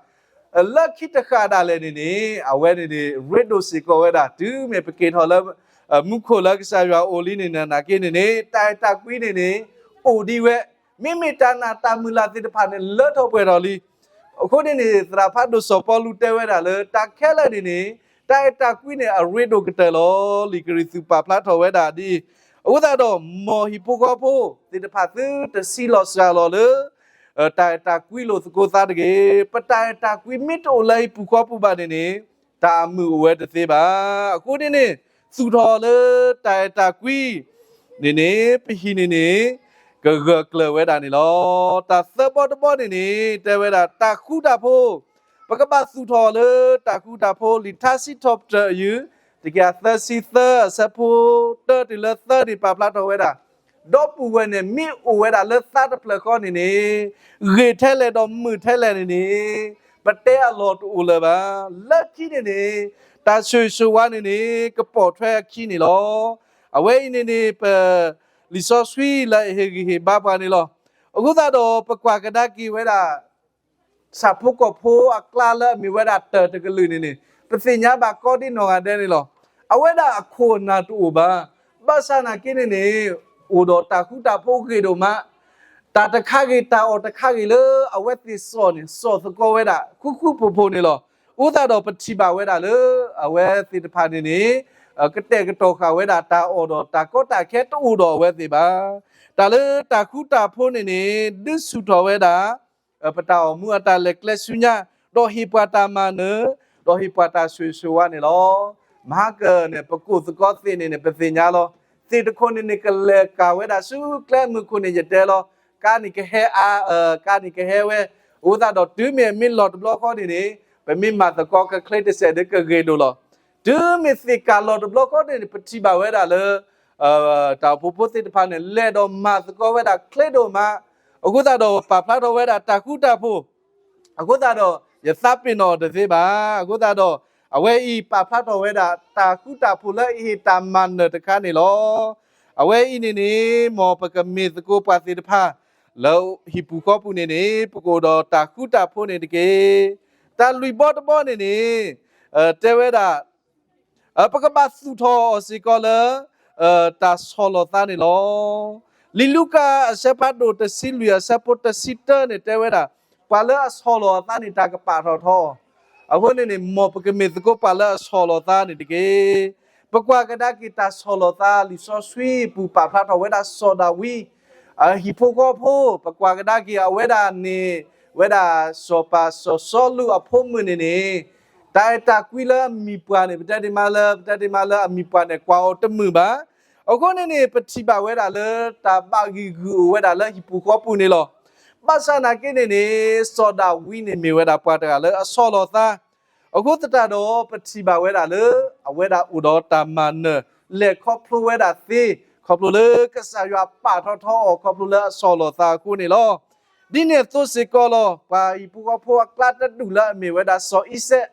လၢခံတဃၣ်ဒၣ်လဲာ်န့ၣ်န့ၣ် အဝဲန့ၣ်န့ၣ် ရ့ဒိၣ်စ့ၢ်ကီးဝဲဒၣ် တုၤမ့ၢ်ပက့ၤထီၣ်လၢ မူခိၣ်လၢကစၢ်ယွၤအိၣ်လံန့ၣ် နာ်က့န့ၣ်န့ၣ် တၢ်အဲၣ်တၢ်ကွံန့ၣ်န့ၣ် အိၣ်ဒံးဝဲ, မ့မ့ၢ်တၢ်နာ်တၢ်မုၢ်လၢ်သ့ၣ်တဖၣ်န့ၣ် လၢထီၣ်ပှဲၤထီၣ်လံ. အဃိန့ၣ်န့ၣ် သရၣ်ဖးဒိၣ်စီၤပီလူးတဲဝဲဒၣ်လၢ တၢ်ခဲလၢာ်န့ၣ်န့ၣ် တၢ်အဲၣ်တၢ်ကွံန့ၣ် အရ့ဒိၣ်ကတၢၢ်လီၤ. လံာ်ကရံၣ်သူးပာ်ဖျါထီၣ်ဝဲဒၣ်ဒ်အံၤ, အဃိသတးဒီး မ်ဟံၣ်ဖိဃီဖိသ့ၣ်တဖၣ်သုတဆံးလီၤစှၤလီၤလၢ တၢ်အဲၣ်တၢ်ကွံလိာ်သကိးသးတဂ့ၤ. ပတၢ်အဲၣ်တၢ်ကွံမ့ၢ်တအိၣ်လၢဟံၣ်ပူၤဃီပူၤဘၣ်န့ၣ်န့ၣ် တၢ်အမုာ်အိၣ်ဝဲတသ့ဘၣ်. အဃိန့ၣ်န့ၣ် သူၣ်ထီၣ်လၢတၢ်အဲၣ်တၢ်ကွံန့ၣ်န့ၣ် ပဟံၣ်န့ၣ်န့ၣ် ကဂၢၢ်ကျၢၤဝဲဒၣ်န့ၣ်လီၤ. တၢ်သၢဘီတဘီန့ၣ်န့ၣ် တဲဝဲဒၣ်တၢ်ဃူတၢ်ဖိး, ပကဘၣ်သူၣ်ထီၣ်လၢတၢ်ဃူတၢ်ဖိး. လံာ်ထါစံးထီၣ်ပတြၢၤအယုၢ် တကယၤသၢဆံသၢ အဆၢဖိတၢတုၤလၢသၢန့ၣ် ပာ်ဖျါထီၣ်ဝဲဒၣ် ဒီပုၢ်ဝဲၢ်န့ၣ် မ့ၢ်အိၣ်ဝဲဒၣ်လၢသါတဖျၢၣ်ဃီန့ၣ်န့ၣ် ဂ့ၤထဲလဲၣ်ဒီးမုာ်ထဲလဲၣ်န့ၣ်န့ၣ် ပတဲအလီၢ်တအိၣ်လၢၤဘၣ်. လၢခံန့ၣ်န့ၣ် တၢ်ဆိၣ်ဂ့ၤဆိၣ်ဝါန့ၣ်န့ၣ် ကပိာ်ထွဲအခံန့ၣ်လီၤ. အဝဲအံၤန့ၣ်န့ၣ် ပလံာ်စီဆှံလၢအဟ့ၣ်ဂံၢ်ဟ့ၣ်ဘါပှၤန့ၣ်လီၤ. အဃိသတးဒီး ပကွၢ်ကဒါက့ၤဝဲဒၣ် ဆၣ်ဖိကီၢ်ဖိအကျါလၢအမ့ၢ်ဝဲဒၣ်တၢၢ်တကလုာ်န့ၣ်န့ၣ် ပသ့ၣ်ညါဘၣ်ကီဒ်နီၢ်ဂၤဒဲးန့ၣ်လီၤ. အဝဲဒၣ်အခိၣ်အနၢ်တအိၣ်ဘၣ်. ဘၣ်ဆၣ်နာ်က့န့ၣ်န့ၣ် အိၣ်ဒီးတၢ်ဃူတၢ်ဖိးဂ့ၤဒိၣ်မး, တၢ်တခါဂ့ၤတၢ်အီၣ်တခါဂ့ၤလၢအဝဲသ့ၣ်စီၣ်န့ၣ် စီၣ်သကိးဝဲဒၣ် ဃူဃူဖိးဖိးန့ၣ်လီၤ. အဃိသတးဒီးပထံၣ်ဘၣ်ဝဲဒၣ်လၢ အဝဲသ့ၣ်တဖၣ်န့ၣ်န့ၣ် ကတဲာ်ကတီၤဃာ်ဝဲဒၣ်တၢ်အီၣ်ဒီးတၢ်ကီတၢ်ခဲတအိၣ်ဒီးအဝဲသ့ၣ်ဘၣ်. တၢ်လၢတၢ်ဃူတၢ်ဖိးန့ၣ်န့ၣ် ဒုးဆူၣ်ထီၣ်ဝဲဒၣ် ပတၢ်အိၣ်မူအတၢ်လဲၤကျဲဆူညါ, ဒီးဟ့ၣ်ပှၤတၢ်မၤနၢၤ, ဒီးဟ့ၣ်ပှၤတၢ်ဆိၣ်ဂ့ၤဆိၣ်ဝါန့ၣ်လီၤ. မဟါကၢၢ်န့ၣ် ပကိၣ်သကိးသ့ၣ်န့ၣ်န့ၣ် ပသ့ၣ်ညါလီၤ. သ့ၣ်တခိၣ်န့ၣ်န့ၣ် ကလဲၤကၤဝဲဒၣ်ဆူကျဲမုၢ်ခိၣ်န့ၣ် ယတဲလီၤ. ကါန့ၣ်ကဟဲအါ, ကါန့ၣ်ကဟဲဝဲ, အဃိသတးဒီးတုၤမ့ၢ်အမ့ၢ်လီၢ်တဘျီဃီန့ၣ်န့ၣ် ပမ့ၢ်မၤသကိးကချ့တစဲးဒီးကဂ့ၤဒိၣ်လီၤ. တုၤမ့ၢ်သ့ၣ်ကၤလီၤတဘျီဃီန့ၣ်န့ၣ် ပထံၣ်ဘၣ်ဝဲဒၣ်လၢ တၢ်အိၣ်ဖှိၣ်ဖိသ့ၣ်တဖၣ်န့ၣ် လဲၤဒီးမၤသကိးဝဲဒၣ်ချ့ဒိၣ်မး, အဃိသတးဒီးပာ်ဖျါထီၣ်ဝဲဒၣ်တၢ်ဃူတၢ်ဖိး, အဃိသတးဒီး ယသးပ့ၤနီၣ်အီၤတသ့ဘၣ်. အဃိသတးဒီး အဝဲအံၤပာ်ဖျါထီၣ်ဝဲဒၣ်တၢ်ဃူတၢ်ဖိးလၢအဟ့ၣ်တၢ်မၤနၢၤတခါန့ၣ်လီၤ. အဝဲအံၤန့ၣ်န့ၣ် မ်ပကမ့ၢ်သကိးပှၤသ့ၣ်တဖၣ် လၢဟံၣ်ပူၤဃီပူၤန့ၣ်န့ၣ် ပကအိၣ်ဒီးတၢ်ဃူတၢ်ဖိးန့ၣ်တက့ၢ်. တၢ်လွံၢ်ဘီတဘီန့ၣ်န့ၣ် တဲဝဲဒၣ် ပကဘၣ်သူၣ်ထီၣ်အီၤစ့ၢ်ကီးလၢ တၢ်ဆီၣ်လီၤသးန့ၣ်လီၤ. လံာ်လူၤကၣ်အဆၢဖးဒိၣ်တဆံလွံၢ်အဆၢဖိတဆံတၢန့ၣ် တဲဝဲဒၣ် ပှၤလၢအဆီၣ်လီၤအသးန့ၣ် တၢ်ကပာ်ထီၣ်ထီအီၤ. အဃိန့ၣ်န့ၣ် မ်ပကမ့ၢ်သကိးပှၤလၢအဆီၣ်လီၤသးန့ၣ်တက့ၢ်. ပကွၢ်ကဒါက့ၤတၢ်ဆီၣ်လီၤသး လံာ်စီဆှံပူၤပာ်ဖျါထီၣ်ဝဲဒၣ်စီၤဒၤဝံး အဟံၣ်ဖိဃီဖိ, ပကွၢ်ကဒါက့ၤအဝဲဒၣ်န့ၣ် ဝဲဒၣ်စီၤပၤစီၤစီလူးအဖိမုၣ်န့ၣ်န့ၣ် တၢ်အဲၣ်တၢ်ကွံလၢအမံၤပှၢ်န့ၣ် ပတဲဒ်မးလၢ ပတဲဒ်မးလၢအမံၤပှၢ်န့ၣ် ကွၢ်အီၤတမုာ်ဘၣ်. အဃိန့ၣ်န့ၣ် ပထံၣ်ဘၣ်ဝဲဒၣ်လၢ တၢ်ဘၣ်ဂံၢ်ဂုာ်အိၣ်ဝဲဒၣ်လၢဟံၣ်ပူၤဃီပူၤန့ၣ်လီၤ. ဘၣ်ဆၣ်နာ်က့န့ၣ်န့ၣ် စီၤဒၤဝံးန့ၣ်မ့ၢ်ဝဲဒၣ်ပှၤတဂၤလၢအဆီၣ်လီၤသး အဃိသတးဒီး ပထံၣ်ဘၣ်ဝဲဒၣ်လၢ အဝဲဒၣ်အိၣ်ဒီးတၢ်မၤနၢၤ လဲၤခီဖျိဝဲဒၣ်သ့, ခီဖျိလၢကစၢ်ယွၤပာ်ထီၣ်ထီအီၤ ခီဖျိလၢအဆီၣ်လီၤသးအဃိန့ၣ်လီၤ. ဒ်န့ၣ်အသိးစ့ၢ်ကီးလီၤ. ပှၤဟံၣ်ဖိဃီဖိအကျါတဒူၣ်လၢအမ့ၢ်ဝဲဒၣ်စီၤအံၤစဲး,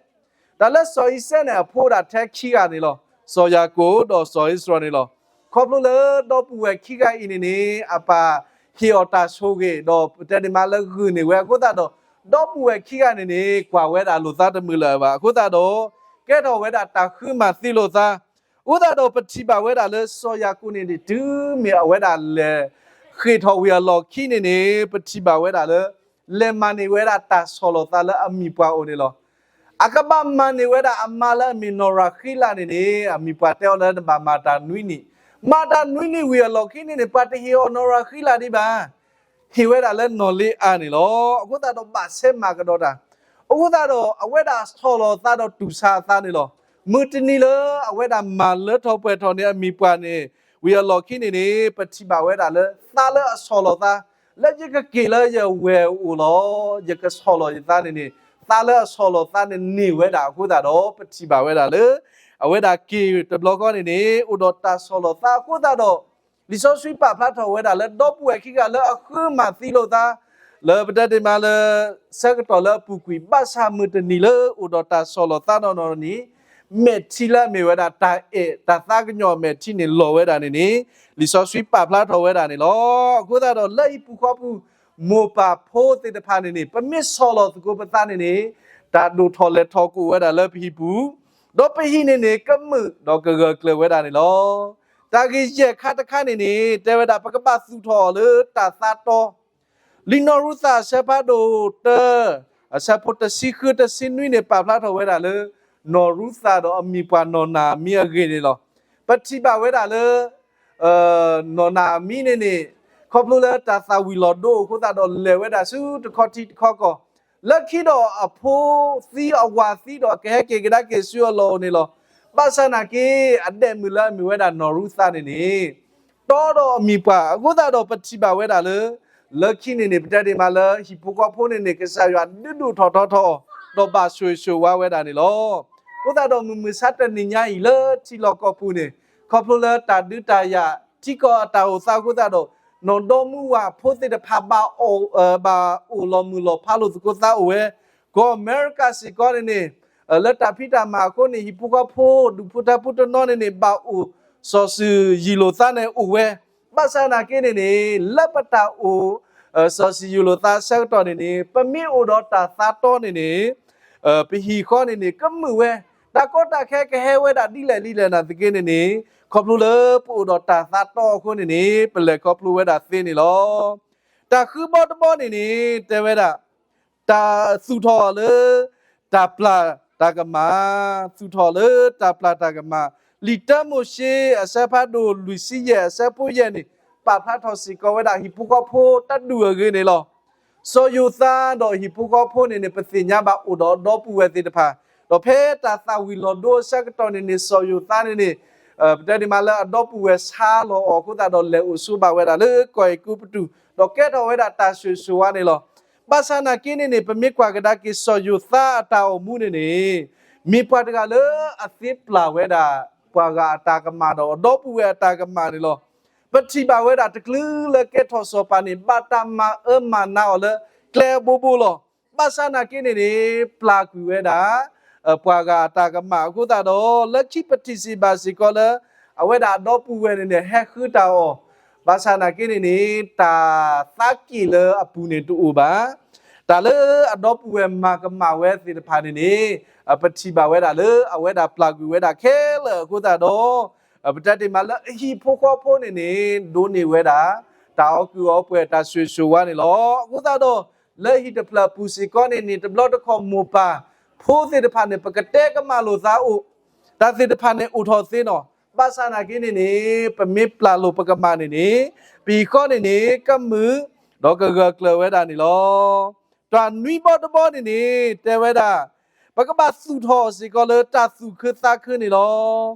တၢ်လၢစီၤအံၤစဲးန့ၣ် အဖိဒၣ်ထဲခံဂၤန့ၣ်လီၤ. စီၤယၤကိာ်ဒီးစီၤအံၣ်စရ့လးန့ၣ်လီၤ. ခီဖျိလၢဒီပုၢ်ဝဲၢ်ခံဂၤအံၤန့ၣ်န့ၣ် အပၢ်ဟ့ၣ်အီၤတၢ်ဆိၣ်ဂ့ၤ ဒီးပတဲဒ်မးလၢဂုာ်န့ၢ်ဝဲအဃိသတးဒီး ဒီပုၢ်ဝဲၢ်ခံဂၤန့ၣ်န့ၣ် ကွၢ်ဝဲဒၣ်လိာ်သးတမုာ်လၢၤဘၣ်. အဃိသတးဒီး ကဲထီၣ်ဝဲဒၣ်တၢ်ဃုမၤသံလိာ်သး အဃိသတးဒီး ပထံၣ်ဘၣ်ဝဲဒၣ်လၢစီၤယၤကိာ်န့ၣ်န့ၣ် တုၤမ့ၢ်အဝဲဒၣ်လဲၤဃ့ၢ်ထီၣ်ဝံၤအလီၢ်ခံန့ၣ်န့ၣ် ပထံၣ်ဘၣ်ဝဲဒၣ်လၢ လဲၤမၤန့ၢ်ဝဲဒၣ်တၢ်ဆီၣ်လီၤသးလၢအမံၤပှၢ်အိၣ်န့ၣ်လီၤ. အကဘၣ်မၤန့ၢ်ဝဲဒၣ်အမါလၢအမ့ၢ်နီၢ်ရၤဃံလးန့ၣ်န့ၣ် အမံၤပှၢ်တဲအီၤလၢနဘၣ်မၤတၢ်နွံနံၣ်, မၤတၢ်နွံနံၣ်ဝံၤအလီၢ်ခံန့ၣ်န့ၣ် ပှၤတဟ့ၣ်အီၤနီၢ်ရၤဃံလးဒံးဘၣ်. ဟ့ၣ်ဝဲဒၣ်လၢနီၢ်လ့အၤန့ၣ်လီၤ. အဃိသတးဒီးဘၣ်ဆဲးမၤကဒီးတၢ်. အဃိသတးဒီး အဝဲဒၣ်ဆီၣ်လီၤသးဒီးတူၢ်ဆါအသးန့ၣ်လီၤ. မုၢ်တနံၤလၢအဝဲဒၣ်မၤလၢထီၣ်ပှဲၤထီၣ်န့ၢ်အမံၤပှၢ်န့ၣ် ဝံၤအလီၢ်ခံန့ၣ်န့ၣ် ပထံၣ်ဘၣ်ဝဲဒၣ်လၢ သးလၢအဆီၣ်လီၤသး လၢယကက့ၤလၢယဝဲၢ်အအိၣ်လီၤ. ယကဆီၣ်လီၤယသးန့ၣ်န့ၣ် သးလၢအဆီၣ်လီၤသးန့ၣ်န့ၢ်ဝဲဒၣ်အဃိသတးဒီး ပထံၣ်ဘၣ်ဝဲဒၣ်လၢ အဝဲဒၣ်က့ၤတဘျီဃီန့ၣ်န့ၣ် အိၣ်ဒီးတၢ်ဆီၣ်လီၤသးအဃိသတးဒီး လံာ်စီဆှံပာ်ဖျါထီၣ်ဝဲဒၣ်လၢဒီပုၢ်ဝဲၢ်ခံဂၤလၢအဃုမၤသံလိာ်သး လၢပတဲတ့ၢ်မးလၢ ဆၢကတီၢ်လၢအပူၤကွံာ် ဘၣ်ဆၣ်မုၢ်တနံၤလၢအိၣ်ဒီးတၢ်ဆီၣ်လီၤသးနီၢ်နီၢ်န့ၣ် မဲာ်ထံလၢအမ့ၢ်ဝဲဒၣ်တၢ်အဲၣ်တၢ်သးကညီၤအမဲာ်ထံန့ၣ်လီၤဝဲဒၣ်န့ၣ်န့ၣ် လံာ်စီဆှံပာ်ဖျါထီၣ်ဝဲဒၣ်န့ၣ်လီၤ. အဃိသတးဒီးလၢဟံၣ်ပူၤဃီပူၤ မိၢ်ပၢ်ဖိသ့ၣ်တဖၣ်န့ၣ်န့ၣ် ပမ့ၢ်ဆီၣ်လီၤသကိးပသးန့ၣ်န့ၣ် တၢ်ဒိၣ်ထီၣ်လဲၤထီၣ်ကအိၣ်ဝဲဒၣ်လၢပဟံၣ်ပူၤ ဒီးပဟံၣ်န့ၣ်န့ၣ် ကမုာ်ဒီးကဂၢၢ်ကျၢၤဝဲဒၣ်န့ၣ်လီၤ. တၢ်ဂ့ၢ်ယဲၢ်ခါတခါန့ၣ်န့ၣ် တဲဝဲဒၣ်ပကဘၣ်သူၣ်ထီၣ်အီၤလၢတၢ်သးတီ လံာ်နီၢ်ရူၤသးအဆၢဖးဒိၣ်တၢ အဆၢဖိတဆံဃုတဆံနွံန့ၣ် ပာ်ဖျါထီၣ်ဝဲဒၣ်လၢ နီၢ်ရူၤသးဒီးအမံၤပှၢ်နီၢ်နၤအမံၤအဂ့ၢ်န့ၣ်လီၤ. ပထံၣ်ဘၣ်ဝဲဒၣ်လၢ နီၢ်နၤအမံၤန့ၣ်န့ၣ် ခီဖျိလၢတၢ်သၣ်ဝံၤလီၤဒိအဃိသတးဒီးလဲၤဝဲဒၣ်ဆူတခီထံတခီကီၢ် လၢခံဒီးအဖိသံအဝၤသံဒီးကဟဲက့ၤကဒါက့ၤဆူအလီၢ်အိၣ်န့ၣ်လီၤ. ဘၣ်ဆၣ်နာ်က့ အဒဲးမုၢ်လၢအမ့ၢ်ဝဲဒၣ်နီၢ်ရူၤသးန့ၣ်န့ၣ် တီဒီးအမံၤပှၢ်အဃိသတးဒီးပထံၣ်ဘၣ်ဝဲဒၣ်လၢ လၢခံန့ၣ်န့ၣ် ပတဲဒၣ်မးလၢဟံၣ်ဖိဃီဖိန့ၣ်န့ၣ် ကစၢ်ယွၤဒုးဒိၣ်ထီၣ်ထီထီၣ်အီၤ ဒီးဘၣ်ဆိၣ်ဂ့ၤဆိၣ်ဝါဝဲဒၣ်န့ၣ်လီၤ. အဃိသတးဒီးမုၢ်မဆါတနံၤညါအံၤလၢထံလီၢ်ကီၢ်ပူၤန့ၣ် ခီဖျိလၢတၢ်ဒုးတၢ်ယၤထံကီၢ်အတၢ်အိၣ်သးအဃိသတးဒီး နီၢ်ဒီမါဝၤဖိသ့ၣ်တဖၣ်ဘၣ်အိၣ် ဘၣ်အိၣ်လီၤမုၢ်လီၤဖးလိာ်သကိးသးအိၣ်ဝဲ ကီၢ်အမဲရကၤစ့ၢ်ကီးန့ၣ်န့ၣ် လၢတၢ်ဖံးတၢ်မၤအဃိန့ၣ် ဟံၣ်ဖိဃီဖိဒူၣ်ဖိထၢဖိတနီၤန့ၣ်န့ၣ် ဘၣ်အိၣ်စီၤစုၤယံာ်လိာ်သးန့ၣ်အိၣ်ဝဲ ဘၣ်ဆၣ်နာ်က့န့ၣ်န့ၣ် လၢပတၢ်အိၣ် စီၤစုၤယံာ်လိာ်သးဆၢကတီၢ်န့ၣ်န့ၣ် ပမ့ၢ်အိၣ်ဒီးတၢ်သးတီန့ၣ်န့ၣ် ပဟံၣ်ဃီန့ၣ်န့ၣ် ကမုာ်ဝဲ တၢ်ကီတၢ်ခဲကဟဲဝဲဒၣ်ဒ်လဲၣ်ဒ်လဲၣ်နာ်သက့န့ၣ်န့ၣ် ခီဖျိလၢပအိၣ်ဒီးတၢ်သးတီအဃိန့ၣ်န့ၣ် ပလဲၤခီဖျိဝဲဒၣ်သ့န့ၣ်လီၤ. တၢ်ဃုဘီတဘီန့ၣ်န့ၣ် တဲဝဲဒၣ် တၢ်သူၣ်ထီၣ်လၢ တၢ်ပျၢ်တၢ်ကမၣ်, သူၣ်ထီၣ်လၢတၢ်ပျၢ်တၢ်ကမၣ်, လံာ်တၢမိၤၡ့အဆၢဖးဒိၣ်လွံၢ်ဆံယဲၢ်အဆၢဖိယဲၢ်န့ၣ် ပာ်ဖျါထီၣ်စ့ၢ်ကီးဝဲဒၣ်ဟံၣ်ဖိဃီဖိတဒူၣ်အဂ့ၢ်န့ၣ်လီၤ. စီၤယိၤသးဒီးဟံၣ်ဖိဃီဖိန့ၣ်န့ၣ် ပသ့ၣ်ညါဘၣ်အိၣ်ဒီးအဒီပုၢ်ဝဲၢ်သ့ၣ်တဖၣ်, ဒီးဖဲတၢ်သၣ်ဝံၤလီၤဒိအဆၢကတီၢ်န့ၣ်န့ၣ် စီၤယိၤသးန့ၣ်န့ၣ် ပတဲဒၣ်မးလၢအဒီပုၢ်ဝဲၢ်ဆါလီၤအီၤအဃိသတးဒီးလဲၤအိၣ်ဆိးဘၣ်ဝဲဒၣ်လၢကီၢ်အဲၤကူပတူး, ဒီးကဲထီၣ်ဝဲဒၣ်တၢ်ဆိၣ်ဂ့ၤဆိၣ်ဝါန့ၣ်လီၤ. ဘၣ်ဆၣ်နာ်က့န့ၣ်န့ၣ် ပမ့ၢ်ကွၢ်ကဒါက့ၤစီၤယိၤသးအတၢ်အိၣ်မူန့ၣ်န့ၣ် မ့ၢ်ပှၤတဂၤလၢအသ့ပျၢ်ဝဲဒၣ် ပှၤဂၤအတၢ်ကမၣ်ဒီးအဒီပုၢ်ဝဲၢ်အတၢ်ကမၣ်န့ၣ်လီၤ. ပထံၣ်ဘၣ်ဝဲဒၣ်တချုးလၢကဲထီၣ်စီၤပၤန့ၣ် ဘၣ်တၢ်မၤအၢမၤနးအီၤလၢကျဲအဘိဘိလီၤ. ဘၣ်ဆၣ်နာ်က့န့ၣ်န့ၣ် ပျၢ်ကွံာ်ဝဲဒၣ် ပှၤဂၤအတၢ်ကမၣ်အဃိသတးဒီး လၢခံပထံၣ်စံးဘၣ်စ့ၢ်ကီးလၢ အဝဲဒၣ်အဒီပုၢ်ဝဲၢ်န့ၣ်န့ၣ် ဟဲဃုတၢ်အီၤ, ဘၣ်ဆၣ်နာ်က့န့ၣ်န့ၣ် တၢ်သးက့ၣ်လၢအပူၤန့ၣ်တအိၣ်ဘၣ်. တၢ်လၢအဒီပုၢ်ဝဲၢ်မၤကမၣ်ဝဲသ့ၣ်တဖၣ်န့ၣ်န့ၣ် ပထံၣ်ဘၣ်ဝဲဒၣ်လၢအဝဲဒၣ်ပျၢ်ကွံာ်ဝဲဒၣ်ခဲလၢာ်အဃိသတးဒီး ပတဲတ့ၢ်မးလၢအဟံၣ်ဖိဃီဖိန့ၣ်န့ၣ် ဒိးန့ၢ်ဝဲဒၣ် တၢ်အီၣ်ကုၢ်အီပှဲၤတၢ်ဆိၣ်ဂ့ၤဆိၣ်ဝါန့ၣ်လီၤ. အဃိသတးဒီး လၢဟံၣ်တဖျၢၣ်အပူၤစ့ၢ်ကီးန့ၣ်န့ၣ် တဘျီတခီၣ်မိၢ်ပၢ်ဖိသ့ၣ်တဖၣ်န့ၣ် ပကတဲကမၣ်လိာ်သးအိၣ်, တၢ်သ့ၣ်တဖၣ်န့ၣ်အိၣ်ထီၣ်သ့နီၤ. ဘၣ်ဆၣ်နာ်က့န့ၣ်န့ၣ် ပမ့ၢ်ပျၢ်လိာ်ပကမၣ်န့ၣ်န့ၣ် ပဟံၣ်ဃီန့ၣ်န့ၣ် ကမုာ် ဒီးကဂၢၢ်ကျၢၤဝဲဒၣ်န့ၣ်လီၤ. တၢ်နွံဘီတဘီန့ၣ်န့ၣ် တဲဝဲဒၣ် ပကဘၣ်သူၣ်ထီၣ်စ့ၢ်ကီးလၢတၢ်သူၣ်ခုသးခုန့ၣ်လီၤ.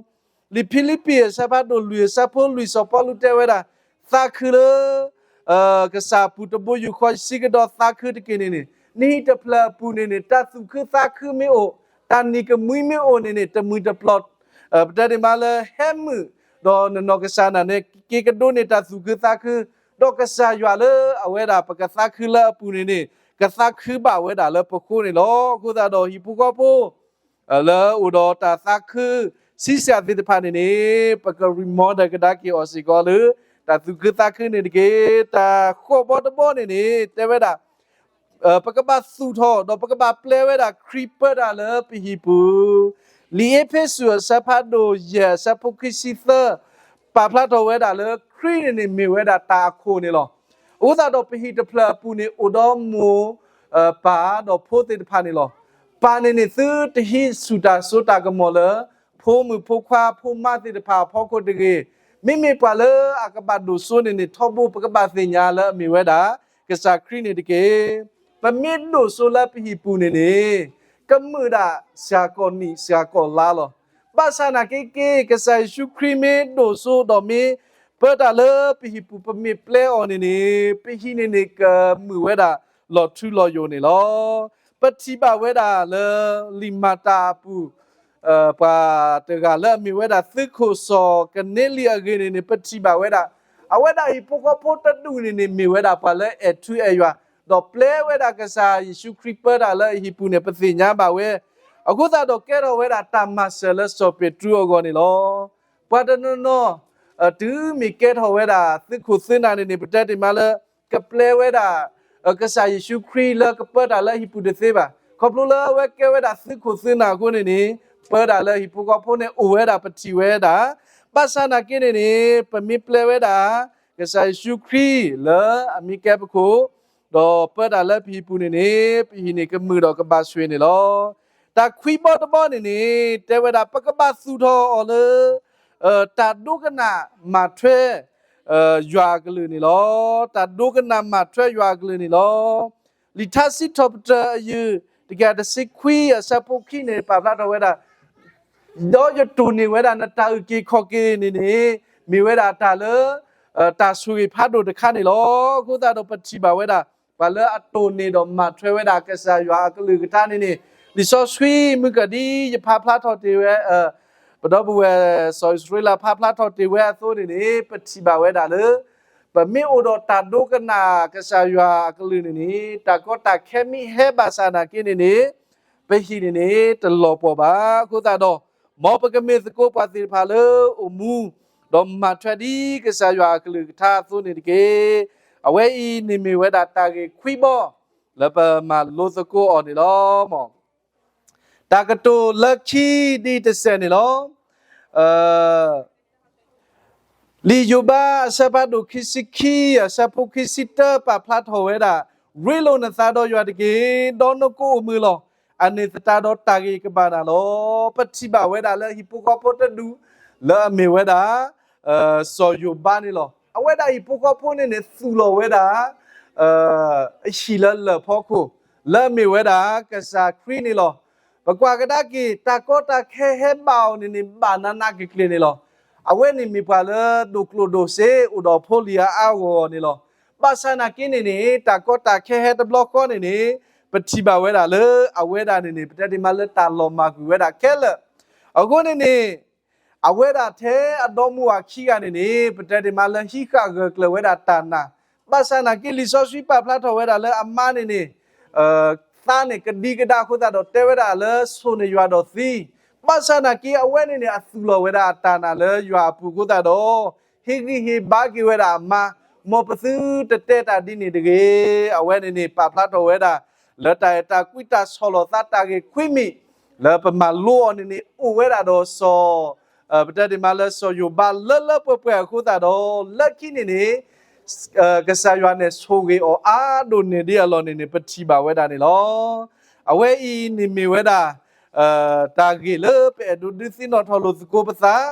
လံာ်ဖံလံးပံၤအဆၢဖးဒိၣ်လွံၢ်အဆၢဖိလွံၢ်စီၤပီလူးတဲဝဲဒၣ် သးခုလၢ ကစၢ်အပူၤတဘိယူၢ်ဃီဆံးကဒီးသးခုတက့ၢ်န့ၣ်န့ၣ် နဟံၣ်တဖျၢၣ်အပူၤန့ၣ်န့ၣ် တၢ်သူၣ်ခုသးခုမ့ၢ်အိၣ်, တၢ်နံၤကမှံမ့ၢ်အိၣ်န့ၣ်န့ၣ် တမှံၤတပျီၤ ပတဲဒၣ်မးလၢဟဲမုာ်, ဒီးနနီၢ်ကစၢ်နာ်န့ၣ် က့ၤကဒိးန့ၢ်တၢ်သူၣ်ခုသးခု, ဒီးကစၢ်ယွၤလၢအဝဲဒၣ်ပကသးခုလၢအပူၤန့ၣ်န့ၣ် ကသးခုဘၣ်ဝဲဒၣ်လၢပဃိန့ၣ်လီၤ. အဃိသတးဒီးဟံၣ်ဖိဃီဖိ လၢအိၣ်ဒီးတၢ်သးခု ဆံးစၢ်သ့ၣ်တဖၣ်န့ၣ်န့ၣ် ပက remodel ကဒါက့ၤအီၤစ့ၢ်ကီးလၢ တၢ်သူၣ်ခုသးခုန့ၣ်တက့ၢ်. တၢ်ဃိးဘီတဘီန့ၣ်န့ၣ် တဲဝဲဒၣ် ပကဘၣ်သူၣ်ထီၣ် ဒီးပကဘၣ်ပျဲဝဲဒၣ်ခရံာ်ပၢတၢ်လၢပဟံၣ်ပူၤ, လံာ်အ့းဖ့းစူးအဆၢဖးဒိၣ်ယဲၢ်အဆၢဖိခံဆံသၢ ပာ်ဖျါထီၣ်ဝဲဒၣ်လၢခရံာ်န့ၣ်န့ၣ်မ့ၢ်ဝဲဒၣ်တၢ်အခိၣ်န့ၣ်လီၤ. အဃိသတးဒီးပဟံၣ်တဖျၢၣ်အပူၤန့ၣ်အိၣ်ဒီးမိၢ် ပၢ်ဒီးဖိသ့ၣ်တဖၣ်န့ၣ်လီၤ. ပၢ်န့ၣ်န့ၣ်သုတဟံးဆူၣ်တၢ်စိတၢ်ကမီၤလၢ ဖိမုၣ်ဖိခွါဖိမါသ့ၣ်တဖၣ်အဖီခိၣ်တဂ့ၤ, မ့မ့ၢ်ပှၤလၢအကဘၣ်ဒိၣ်စိန့ၣ်န့ၣ် ထီဘိပကဘၣ်သ့ၣ်ညါလၢအမ့ၢ်ဝဲဒၣ် ကစၢ်ခရံာ်န့ၣ်တက့ၢ်. ပမ့ၢ်ဒိၣ်စိလၢပဟံၣ်ပူၤန့ၣ်န့ၣ် ကမုာ်ဒၣ်စှၤကီၢ်နံၣ်စှၤကီၢ်လါလီၤ. ဘၣ်ဆၣ်နာ်က့က့ ကစၢ်ယ့ၣ်ၡူးခရံာ်မ့ၢ်ဒိၣ်စိဒီးမ့ၢ်ပၢတၢ်လၢပဟံၣ်ပူၤ ပမ့ၢ်ပျဲအီၤန့ၣ်န့ၣ် ပဟံၣ်န့ၣ်န့ၣ် ကမုာ်ဝဲဒၣ်လီၤထူလီၤယိာ်န့ၣ်လီၤ. ပထံၣ်ဘၣ်ဝဲဒၣ်လၢလံာ်မၤတၢ်အပူၤ ပှၤတဂၤလၢအမ့ၢ်ဝဲဒၣ်သုးခိၣ်စီၤကနဲလံအဂ့ၢ်န့ၣ်န့ၣ် ပထံၣ်ဘၣ်ဝဲဒၣ် အဝဲဒၣ်ဟံၣ်ဖိဃီဖိတဒူၣ်န့ၣ်န့ၣ် မ့ၢ်ဝဲဒၣ်ပှၤလၢအဲၣ်ထူအဲၣ်ယွၤ, ဒီးပျဲဝဲဒၣ်ကစၢ်ယ့ၣ်ၡူးခရံာ်ပၢတၢ်လၢအဟံၣ်ပူၤန့ၣ် ပသ့ၣ်ညါဘၣ်ဝဲ. အဃိသတးဒီးကဲထီၣ်ဝဲဒၣ်တၢ်မၤစၢၤလၢစီၤပ့းတရူးအဂီၢ်န့ၣ်လီၤ. ပှၤတနီၤနီၤ တုၤမ့ၢ်ကဲထီၣ်ဝဲဒၣ်သုးခိၣ်သုးနၢ်န့ၣ်န့ၣ် ပတဲတ့ၢ်မးလၢ ကပျဲဝဲဒၣ် ကစၢ်ယ့ၣ်ၡူးခရံာ်လၢကပၢတၢ်လၢဟံၣ်ပူၤတသ့ဘၣ်. ခီဖျိလၢအဝဲကဲဝဲဒၣ်သုးခိၣ်သုးနၢ်အဃိန့ၣ်န့ၣ် ပၢတၢ်လၢဟံၣ်ဖိဃီဖိန့ၣ်အိၣ်ဝဲဒၣ် ပထံၣ်ဝဲဒၣ်. ဘၣ်ဆၣ်နာ်က့န့ၣ်န့ၣ် ပမ့ၢ်ပျဲဝဲဒၣ် ကစၢ်ယ့ၣ်ၡူးခရံာ်လၢအမ့ၢ်ကဲပခိၣ် ဒီးပၢတၢ်လၢပဟံၣ်ပူၤန့ၣ်န့ၣ် ပဟံၣ်န့ၣ်ကမုာ်ဒီးကဘၣ်ဆှ့ၣ်န့ၣ်လီၤ. တၢ်ခွံဘီတဘီန့ၣ်န့ၣ် တဲဝဲဒၣ် ပကဘၣ်သူၣ်ထီၣ်အီၤလၢ တၢ်ဒိကနၣ်မၤထွဲ ယွၤအကလုၢ်န့ၣ်လီၤ. တၢ်ဒိကနၣ်မၤထွဲယွၤအကလုၢ်န့ၣ်လီၤ. လံာ်ထါစံးထီၣ်ပတြၢၤအယုၢ် တကယၤတဆံခွံ အဆၢဖိခံန့ၣ် ပာ်ဖျါထီၣ်ဝဲဒၣ် ဒီးယတိၢ်န့ၢ်ဝဲဒၣ်နတၢ်အုၣ်က့ၤခီၣ်က့ၤန့ၣ်န့ၣ် မ့ၢ်ဝဲဒၣ်တၢ်လၢ တၢ်ဆိၣ်ဂ့ၤဖးဒိၣ်တခါန့ၣ်လီၤ. အဃိသတးဒီးပထံၣ်ဘၣ်ဝဲဒၣ် ပှၤလၢအတိၢ်န့ၢ်ဒီးမၤထွဲဝဲဒၣ်ကစၢ်ယွၤအကလုၢ်ကထါန့ၣ်န့ၣ် လံာ်စီဆှံမုၢ်ကၢၢ်ဒ်ယဖးဖျါထီၣ်တ့ၢ်ဝဲ ပဒီပုၢ်ဝဲၢ်စီၤအံၣ်စရ့လးဖးဖျါထီၣ်တ့ၢ်ဝဲအသိးန့ၣ်န့ၣ် ပထံၣ်ဘၣ်ဝဲဒၣ်လၢ ပမ့ၢ်အိၣ်ဒီးတၢ်ဒိကနၣ်ကစၢ်ယွၤအကလုၢ်န့ၣ်န့ၣ် တၢ်ကီတၢ်ခဲမ့ၢ်ဟဲဘၣ်ဆၣ်နာ်က့န့ၣ်န့ၣ် ပဟံၣ်န့ၣ်န့ၣ် တလီၤပှီၢ်ဘၣ်. အဃိသတးဒီး မ်ပကမ့ၢ်သကိးပှၤသ့ၣ်တဖၣ်လၢအိၣ်မူ ဒီးမၤထွဲဒ်ကစၢ်ယွၤအကလုၢ်ကထါအသိးန့ၣ်တက့ၢ်. အဝဲအံၤန့ၣ်မ့ၢ်ဝဲဒၣ်တၢ်ဂ့ၢ်ခွံဘီ လၢပမၤလိသကိးအီၤန့ၣ်လီၤ. တၢ်ကတိၤလၢခံဒ်တစဲးန့ၣ်လီၤ. လံာ်ယိၤဘးအဆၢဖးဒိၣ်ခံဆံခံ အဆၢဖိခံဆံတၢ ပာ်ဖျါထီၣ်ဝဲဒၣ်, ရ့လိာ်နသးဒီးယွၤတက့ၢ်, ဒီးနကအိၣ်မုာ်လီၤ. အန့ၣ်သတးဒီးတၢ်ဂ့ၤကဘၣ်နၤလီၤ. ပထံၣ်ဘၣ်ဝဲဒၣ်လၢဟံၣ်ဖိဃီဖိတဒူၣ် လၢအမ့ၢ်ဝဲဒၣ် စီၤယိၤဘးန့ၣ်လီၤ. အဝဲဒၣ်ဟံၣ်ဖိဃီဖိန့ၣ်န့ၣ် သူၣ်လီၤဝဲဒၣ် ဟံၣ်လၢလၢၢ်ဖီခိၣ် လၢအမ့ၢ်ဝဲဒၣ်ကစၢ်ခရံာ်န့ၣ်လီၤ. ပကွၢ်ကဒါက့ၤ တၢ်ကီတၢ်ခဲဟဲဘၣ်အီၤန့ၣ်န့ၣ် ဘၣ်နးနးကျ့ၤကျ့ၤန့ၣ်လီၤ. အဝဲန့ၣ်မ့ၢ်ပှၤလၢဒိၣ်ကျိၣ်ဒိၣ်စ့ အိၣ်ဒီးဖိလံၤအါအါဂီၢ်ဂီၢ်န့ၣ်လီၤ. ဘၣ်ဆၣ်နာ်က့န့ၣ်န့ၣ် တၢ်ကီတၢ်ခဲဟဲတဘျီဃီန့ၣ်န့ၣ် ပထံၣ်ဘၣ်ဝဲဒၣ်လၢအဝဲဒၣ်န့ၣ်န့ၣ် ပတဲဒ်မးလၢတၢ်လီၤမၢ်ကွံာ်ဝဲဒၣ်ခဲလၢာ်. အဃိန့ၣ်န့ၣ် အဝဲဒၣ်ထဲအဒီမါဝၤခံဂၤန့ၣ်န့ၣ် ပတဲဒ်မးလၢဟံးဃာ်ဂၢၢ်ကျၢၤဝဲဒၣ်တၢ်နာ်. ဘၣ်ဆၣ်နာ်က့လံာ်စီဆှံပာ်ဖျါထီၣ်ဝဲဒၣ်လၢအမါန့ၣ်န့ၣ် သးန့ၣ်ကဒံကဒါအဃိသတးဒီး တဲဝဲဒၣ်လၢဆိၣ်န့ၢ်ယွၤဒီးသံ. ဘၣ်ဆၣ်နာ်က့အဝဲန့ၣ်န့ၣ် အသူၣ်လီၤဝဲဒၣ်အတၢ်နာ်လၢယွၤအပူၤအဃိသတးဒီး ဟ့ၣ်ဂံၢ်ဟ့ၣ်ဘါက့ၤဝဲဒၣ်အမါ, မ်ပသုတတဲတၢ်ဒ်န့ၣ်တဂ့ၤ. အဝဲန့ၣ်န့ၣ် ပာ်ဖျါထီၣ်ဝဲဒၣ် လၢတၢ်အဲၣ်တၢ်ကွံတၢ်ဆီၣ်လီၤသးတၢ်ဂ့ၢ်ခွံမံၤ လၢပမၤလိအီၤန့ၣ်န့ၣ် အိၣ်ဝဲဒၣ်ဒီးစီၤ ပတဲဒ်မးလၢစီၤယိၤဘးလၢလၢပှဲၤပှဲၤအဃိသတးဒီး လၢခံန့ၣ်န့ၣ် ကစၢ်ယွၤန့ၣ်ဆိၣ်ဂ့ၤအီၤအါဒိၣ်န့ၢ်ဒံးအလီၢ်န့ၣ်န့ၣ် ပထံၣ်ဘၣ်ဝဲဒၣ်န့ၣ်လီၤ. အဝဲအံၤန့ၣ်မ့ၢ်ဝဲဒၣ် တၢ်ဂ့ၢ်လၢပအဲၣ်ဒိးဒုးသ့ၣ်နီၣ်ထီၣ်လိာ်သကိးပသး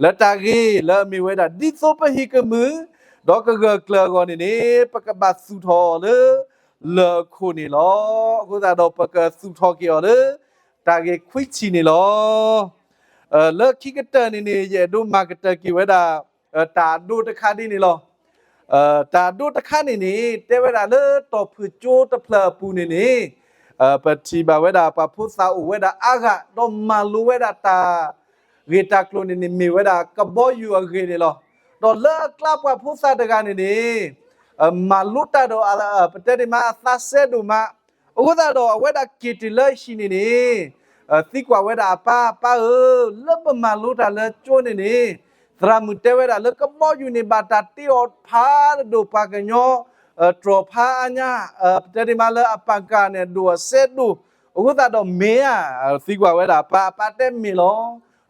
လၢတၢ်ဂ့ၢ်လၢအမ့ၢ်ဝဲဒၣ် ဒ်သိးပဟံၣ်ကမုာ် ဒီးကဂၢၢ်ကျၢၤအဂီၢ်န့ၣ်န့ၣ် ပကဘၣ်သူၣ်ထီၣ်အီၤလၢ လၢၢ်အခိၣ်န့ၣ်လီၤ. အဃိသတးဒီးပကသူၣ်ထီၣ်က့ၤအီၤလၢ တၢ်ဂ့ၢ်ခွံထံၣ်န့ၣ်လီၤ. လၢခံကတၢၢ်န့ၣ်န့ၣ် ယအဲၣ်ဒိးမၤကတၢၢ်က့ၤဝဲဒၣ် တၢ်အဒိတခါဒ်န့ၣ်လီၤ. တၢ်အဒိတခါန့ၣ်န့ၣ် တဲဝဲဒၣ်လၢတီၢ်ဖုၣ်ကၠိတဖျၢၣ်အပူၤန့ၣ်န့ၣ် ပထံၣ်ဘၣ်ဝဲဒၣ်ပှၤဖိသၣ်အိၣ်ဝဲဒၣ်အါဂၤ ဒီးမၤလိဝဲဒၣ်တၢ်ဂ့ၢ်တၢ်ကျိၤန့ၣ်န့ၣ် မ့ၢ်ဝဲဒၣ်ကဘီယူၤအဂ့ၢ်န့ၣ်လီၤ. ဒီးလၢအကျါပှၤဖိသၣ်တဂၤန့ၣ်န့ၣ် မၤလိတၢ်ဒီး ပတဲဒ်မးအသးစဲဒိၣ်မး အဃိသတးဒီးအဝဲဒၣ်က့ၤတုၤလၢဟံၣ်န့ၣ်န့ၣ် သံကွၢ်ဝဲဒၣ်အပၢ်, ပၢ်ဧၢ, လၢပမၤလိတၢ်လၢကၠိန့ၣ်န့ၣ် သရၣ်မုၣ်တဲဝဲဒၣ်လၢကဘီယူၤန့ၣ် ဘၣ်တၢ်တ့အီၤဖးဒိၣ်ပှၤကညီ တြီၤဖးအါညါ, ပတဲဒ်မးလၢအပၢ်ကၤန့ၣ် အဒိၣ်အစဲဒိၣ်, အဃိသတးဒီးမ့ၢ်ဧါ, သံကွၢ်ဝဲဒၣ်အပၢ်, အပၢ်တဲမ့ၢ်လီၤ.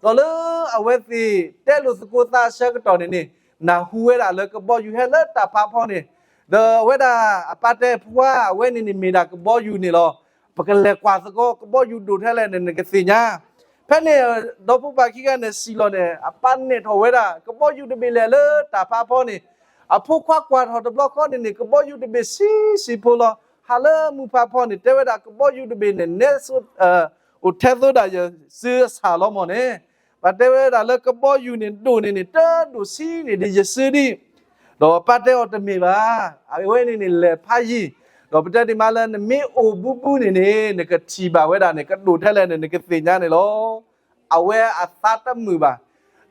ဒီးလၢအဝဲသ့ၣ်တဲလိာ်သကိးသးအဆၢကတီၢ်န့ၣ်န့ၣ် နၢ်ဟူဝဲဒၣ်လၢကဘီယူၤဟဲလၢတၢ်ဖးဖီန့ၣ်, ဒီးအဝဲဒၣ်အပၢ်တဲ ဖုဝါ, အဝဲန့ၣ်န့ၣ်မ့ၢ်ဒၣ်ကဘီယူၤန့ၣ်လီၤ. ပကလဲၤကွၢ်သကိး ကဘီယူၤဒိၣ်ထဲလဲၣ်န့ၣ် နကသ့ၣ်ညါ. ဖဲန့ၣ် ဒီဖိပၢ်ခံဂၤန့ၣ်စံၣ်လီၤန့ၣ် အပၢ်နဲၣ်ထီၣ်ဝဲဒၣ် ကဘီယူၤတဘ့ၣ်လဲၤလၢတၢ်ဖးဖီန့ၣ်, အဖိခွါကွၢ်ထီၣ်တဘျီဃီန့ၣ်န့ၣ် ကဘီယူၤတဘ့ၣ်ဆံးဆံးဖိလီၤ. ဟးလၢမုၢ်ဖးဖီန့ၣ် တဲဝဲဒၣ် ကဘီယူၤတဘ့ၣ်န့ၣ် နဲ အိၣ်ထဲသိးဒၣ်ယစုအဆၣ်လီၤမၢ်န့ၣ်, ပှၤတဲဝဲဒၣ်လၢကဘီယူၤန့ၣ်ဒိၣ်န့ၣ်န့ၣ် တဒိၣ်ဆံးန့ၣ်ဒ်ယစုဒံး, ဒီးပၢ်တဲအီၤတမ့ၢ်ဘၣ်, အဝဲန့ၣ်န့ၣ်လဲၤဖးယံၤ, ဒီးပတဲဒံးမးလၢနမ့ၢ်အိၣ်ဘူးဘူးန့ၣ်န့ၣ် နကထံၣ်ဘၣ်ဝဲဒၣ်န့ၣ် ကဒိၣ်ထဲလဲၣ်န့ၣ် နကသ့ၣ်ညါန့ၣ်လီၤ. အဝဲအသးတမုာ်ဘၣ်.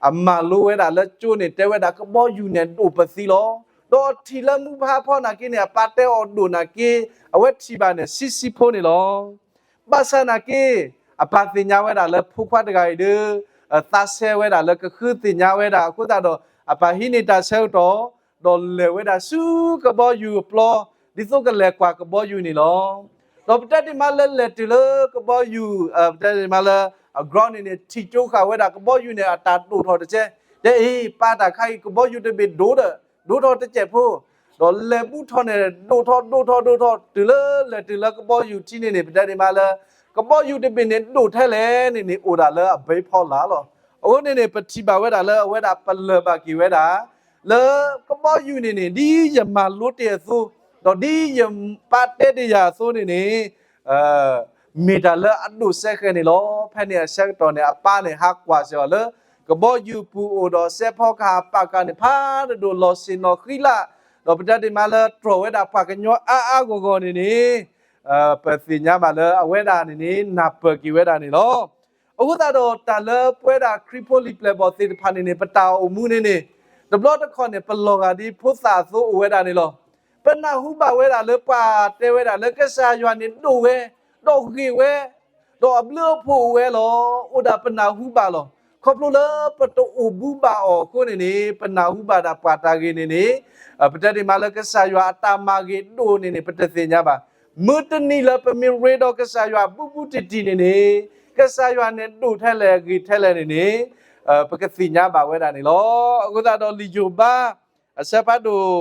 အမၤလိဝဲဒၣ်လၢကၠိန့ၣ် တဲဝဲဒၣ်ကဘီယူၤန့ၣ်ဒိၣ်ပသံလီၤ. ဒီးထံၣ်လၢမုၢ်ဖးဖီနာ်က့န့ၣ် အပၢ်တဲအီၤဒိၣ်နာ်က့ အဝဲထံၣ်ဘၣ်န့ၣ် ဆံးဆံးဖိန့ၣ်လီၤ. ဘၣ်ဆၣ်နာ်က့ အပၢ်သ့ၣ်ညါဝဲဒၣ်လၢဖိခွါတဂၤအံၤဒီး သးဆဲဝဲဒၣ်လၢကဃုသ့ၣ်ညါဝဲဒၣ်အဃိသတးဒီး အပၢ်ဟံးန့ၢ်တၢ်ဆၢကတီၢ် ဒီးလဲၤဝဲဒၣ်ဆူကဘီယူၤအပျီ ဒ်သိးကလဲၤကွၢ်ကဘီယူၤန့ၣ်လီၤ. ဒီးပတဲဒံးမးလၢလဲၤတုၤလၢကဘီယူၤ ပတဲဒံးမးလၢ အ ground န့ၣ်န့ၣ် ထံၣ်ကၠိဃာ်ဝဲဒၣ်ကဘီယူၤန့ၣ် အတၢ်ဒိၣ်ထီၣ်တကဲး, တဲအံၤ ပၢ်တၢ်ခါအံၤ ကဘီယူၤတဘ့ၣ်ဒိၣ်ဒီး ဒိၣ်ထီၣ်တကဲးဖိ, ဒီးလဲၤဘူးထီၣ်န့ၣ် ဒိၣ်ထီၣ်ဒိၣ်ထီၣ်ဒိၣ်ထီၣ် တုၤလၢလဲၤတုၤလၢကဘီယူၤထံန့ၣ်န့ၣ် ပတဲဒံးမးလၢ ကဘီယူၤတဘ့ၣ်န့ၣ်ဒိၣ်ထဲလဲၣ်န့ၣ်န့ၣ် အိၣ်ဒၣ်လၢအဘဲဖီလာ်လီၤ. အဃိန့ၣ်န့ၣ် ပထံၣ်ဘၣ်ဝဲဒၣ်လၢအဝဲဒၣ်ပလၢၢ်ဘၣ်က့ၤဝဲဒၣ် လၢကဘီယူၤန့ၣ်န့ၣ် ဒ်ယမၤလိတ့ၢ်အသိး, ဒီးဒ်ယပၢ်တဲတ့ၢ်ယၤအသိးန့ၣ်န့ၣ် မ့ၢ်တၢ်လၢအဒိၣ်စဲဃဲၤန့ၣ်လီၤ. ဖဲန့ၣ်အဆၢကတီၢ်န့ၣ် အပၢ်န့ၣ်ဟးကွၢ်စ့ၢ်အီၤလၢ ကဘီယူၤပူၤအိၣ်ဒီးစဲးဖီကဟၣ်ပာ်ကၤန့ၣ် ဖးဒိၣ်ဒိၣ်လီၤဆ့ၣ်နီၤဃံလၢ်, ဒီးပတဲဒံးမးလၢတြီၢ်ဝဲဒၣ်ပှၤကညီအါအါဂီၢ်ဂီၢ်န့ၣ်န့ၣ် ပသ့ၣ်ညါဘၣ်လၢအဝဲဒၣ်န့ၣ်န့ၣ် နၢ်ပၢၢ်က့ၤဝဲဒၣ်န့ၣ်လီၤ. အဃိသတးဒီးတၢ်လၢပဝဲဒၣ်ခရံာ်ဖိလံာ်ပျဲၢ်ဘီၣ်သ့ၣ်တဖၣ်န့ၣ်န့ၣ် ပတၢ်အိၣ်မူန့ၣ်န့ၣ် တဘျီတခီၣ်န့ၣ် ပလီၤဂာ်ဒ်ဖိသၣ်အသိးအိၣ်ဝဲဒၣ်န့ၣ်လီၤ. ပနၢ်ဟူဘၣ်ဝဲဒၣ်လၢပှၤတဲဝဲဒၣ်လၢကစၢ်ယွၤန့ၣ်ဒိၣ်ဝဲ, ဒီးဂ့ၤဝဲ, ဒီးအဘျုးအဖှိၣ်အိၣ်ဝဲလီၤ. အိၣ်ဒၣ်ပနၢ်ဟူဘၣ်လီၤ. ခီဖျိလၢပတအိၣ်ဘူးဘၣ်အီၤအဃိန့ၣ်န့ၣ် ပနၢ်ဟူဘၣ်ဒၣ်ပှၤတၢ်ဂ့ၢ်န့ၣ်န့ၣ် ပတဲဒံးမးလၢကစၢ်ယွၤအတၢ်မၤဂ့ၤဒိၣ်န့ၣ်န့ၣ် ပတသ့ၣ်ညါဘၣ်. မုၢ်တနံၤလၢပမ့ၢ်ရ့ဒီးကစၢ်ယွၤဘူးဘူးတံၢ်တံၢ်န့ၣ်န့ၣ် ကစၢ်ယွၤန့ၣ်ဒိၣ်ထဲလဲၣ်ဂ့ၤထဲလဲၣ်န့ၣ်န့ၣ် ပကသ့ၣ်ညါဘၣ်ဝဲဒၣ်န့ၣ်လီၤ. အဃိသတးဒီးလံာ်ယိၤဘး အဆၢဖးဒိၣ်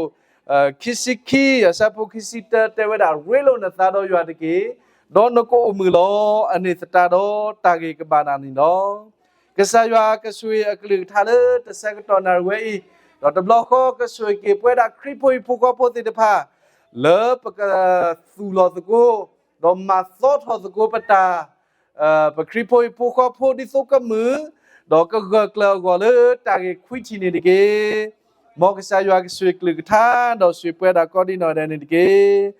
ခံဆံခံ အဆၢဖိခံဆံတၢ တဲဝဲဒၣ် ရ့လိာ်နသးဒီးယွၤတက့ၢ်, ဒီးနကအိၣ်မုာ်လီၤ. အန့ၣ်သတးဒီးတၢ်ဂ့ၢ်ကဘၣ်နၤန့ၣ်လီၤ. ကစၢ်ယွၤကဆိၣ်ဂ့ၤအကလုၢ်ကထါလၢတဆၢကတီၢ်နၣ်ရံၣ်ဝဲအံၤ, ဒီးတဘျီဃီကဆိၣ်ဂ့ၤက့ၤပဝဲဒၣ်ခရံာ်ဖိဟံၣ်ဖိဃီဖိသ့ၣ်တဖၣ် လၢပကသူၣ်လီၤသကိး ဒီးမၤသီထီၣ်သကိးပတၢ် ပခရံာ်ဖိဟံၣ်ဖိဃီဖိဒ်သိးကမုာ် ဒီးကဂၢၢ်ကျၢၤအဂီၢ်လၢတၢ်ဂ့ၢ်ခွံထံၣ်န့ၣ်တက့ၢ်. မ်ကစၢ်ယွၤကဆိၣ်ဂ့ၤကလုၢ်ကထါ ဒီးဆိၣ်ဂ့ၤပဝဲဒၣ်ကိးဒံနီၢ်ဒဲးန့ၣ်တက့ၢ်.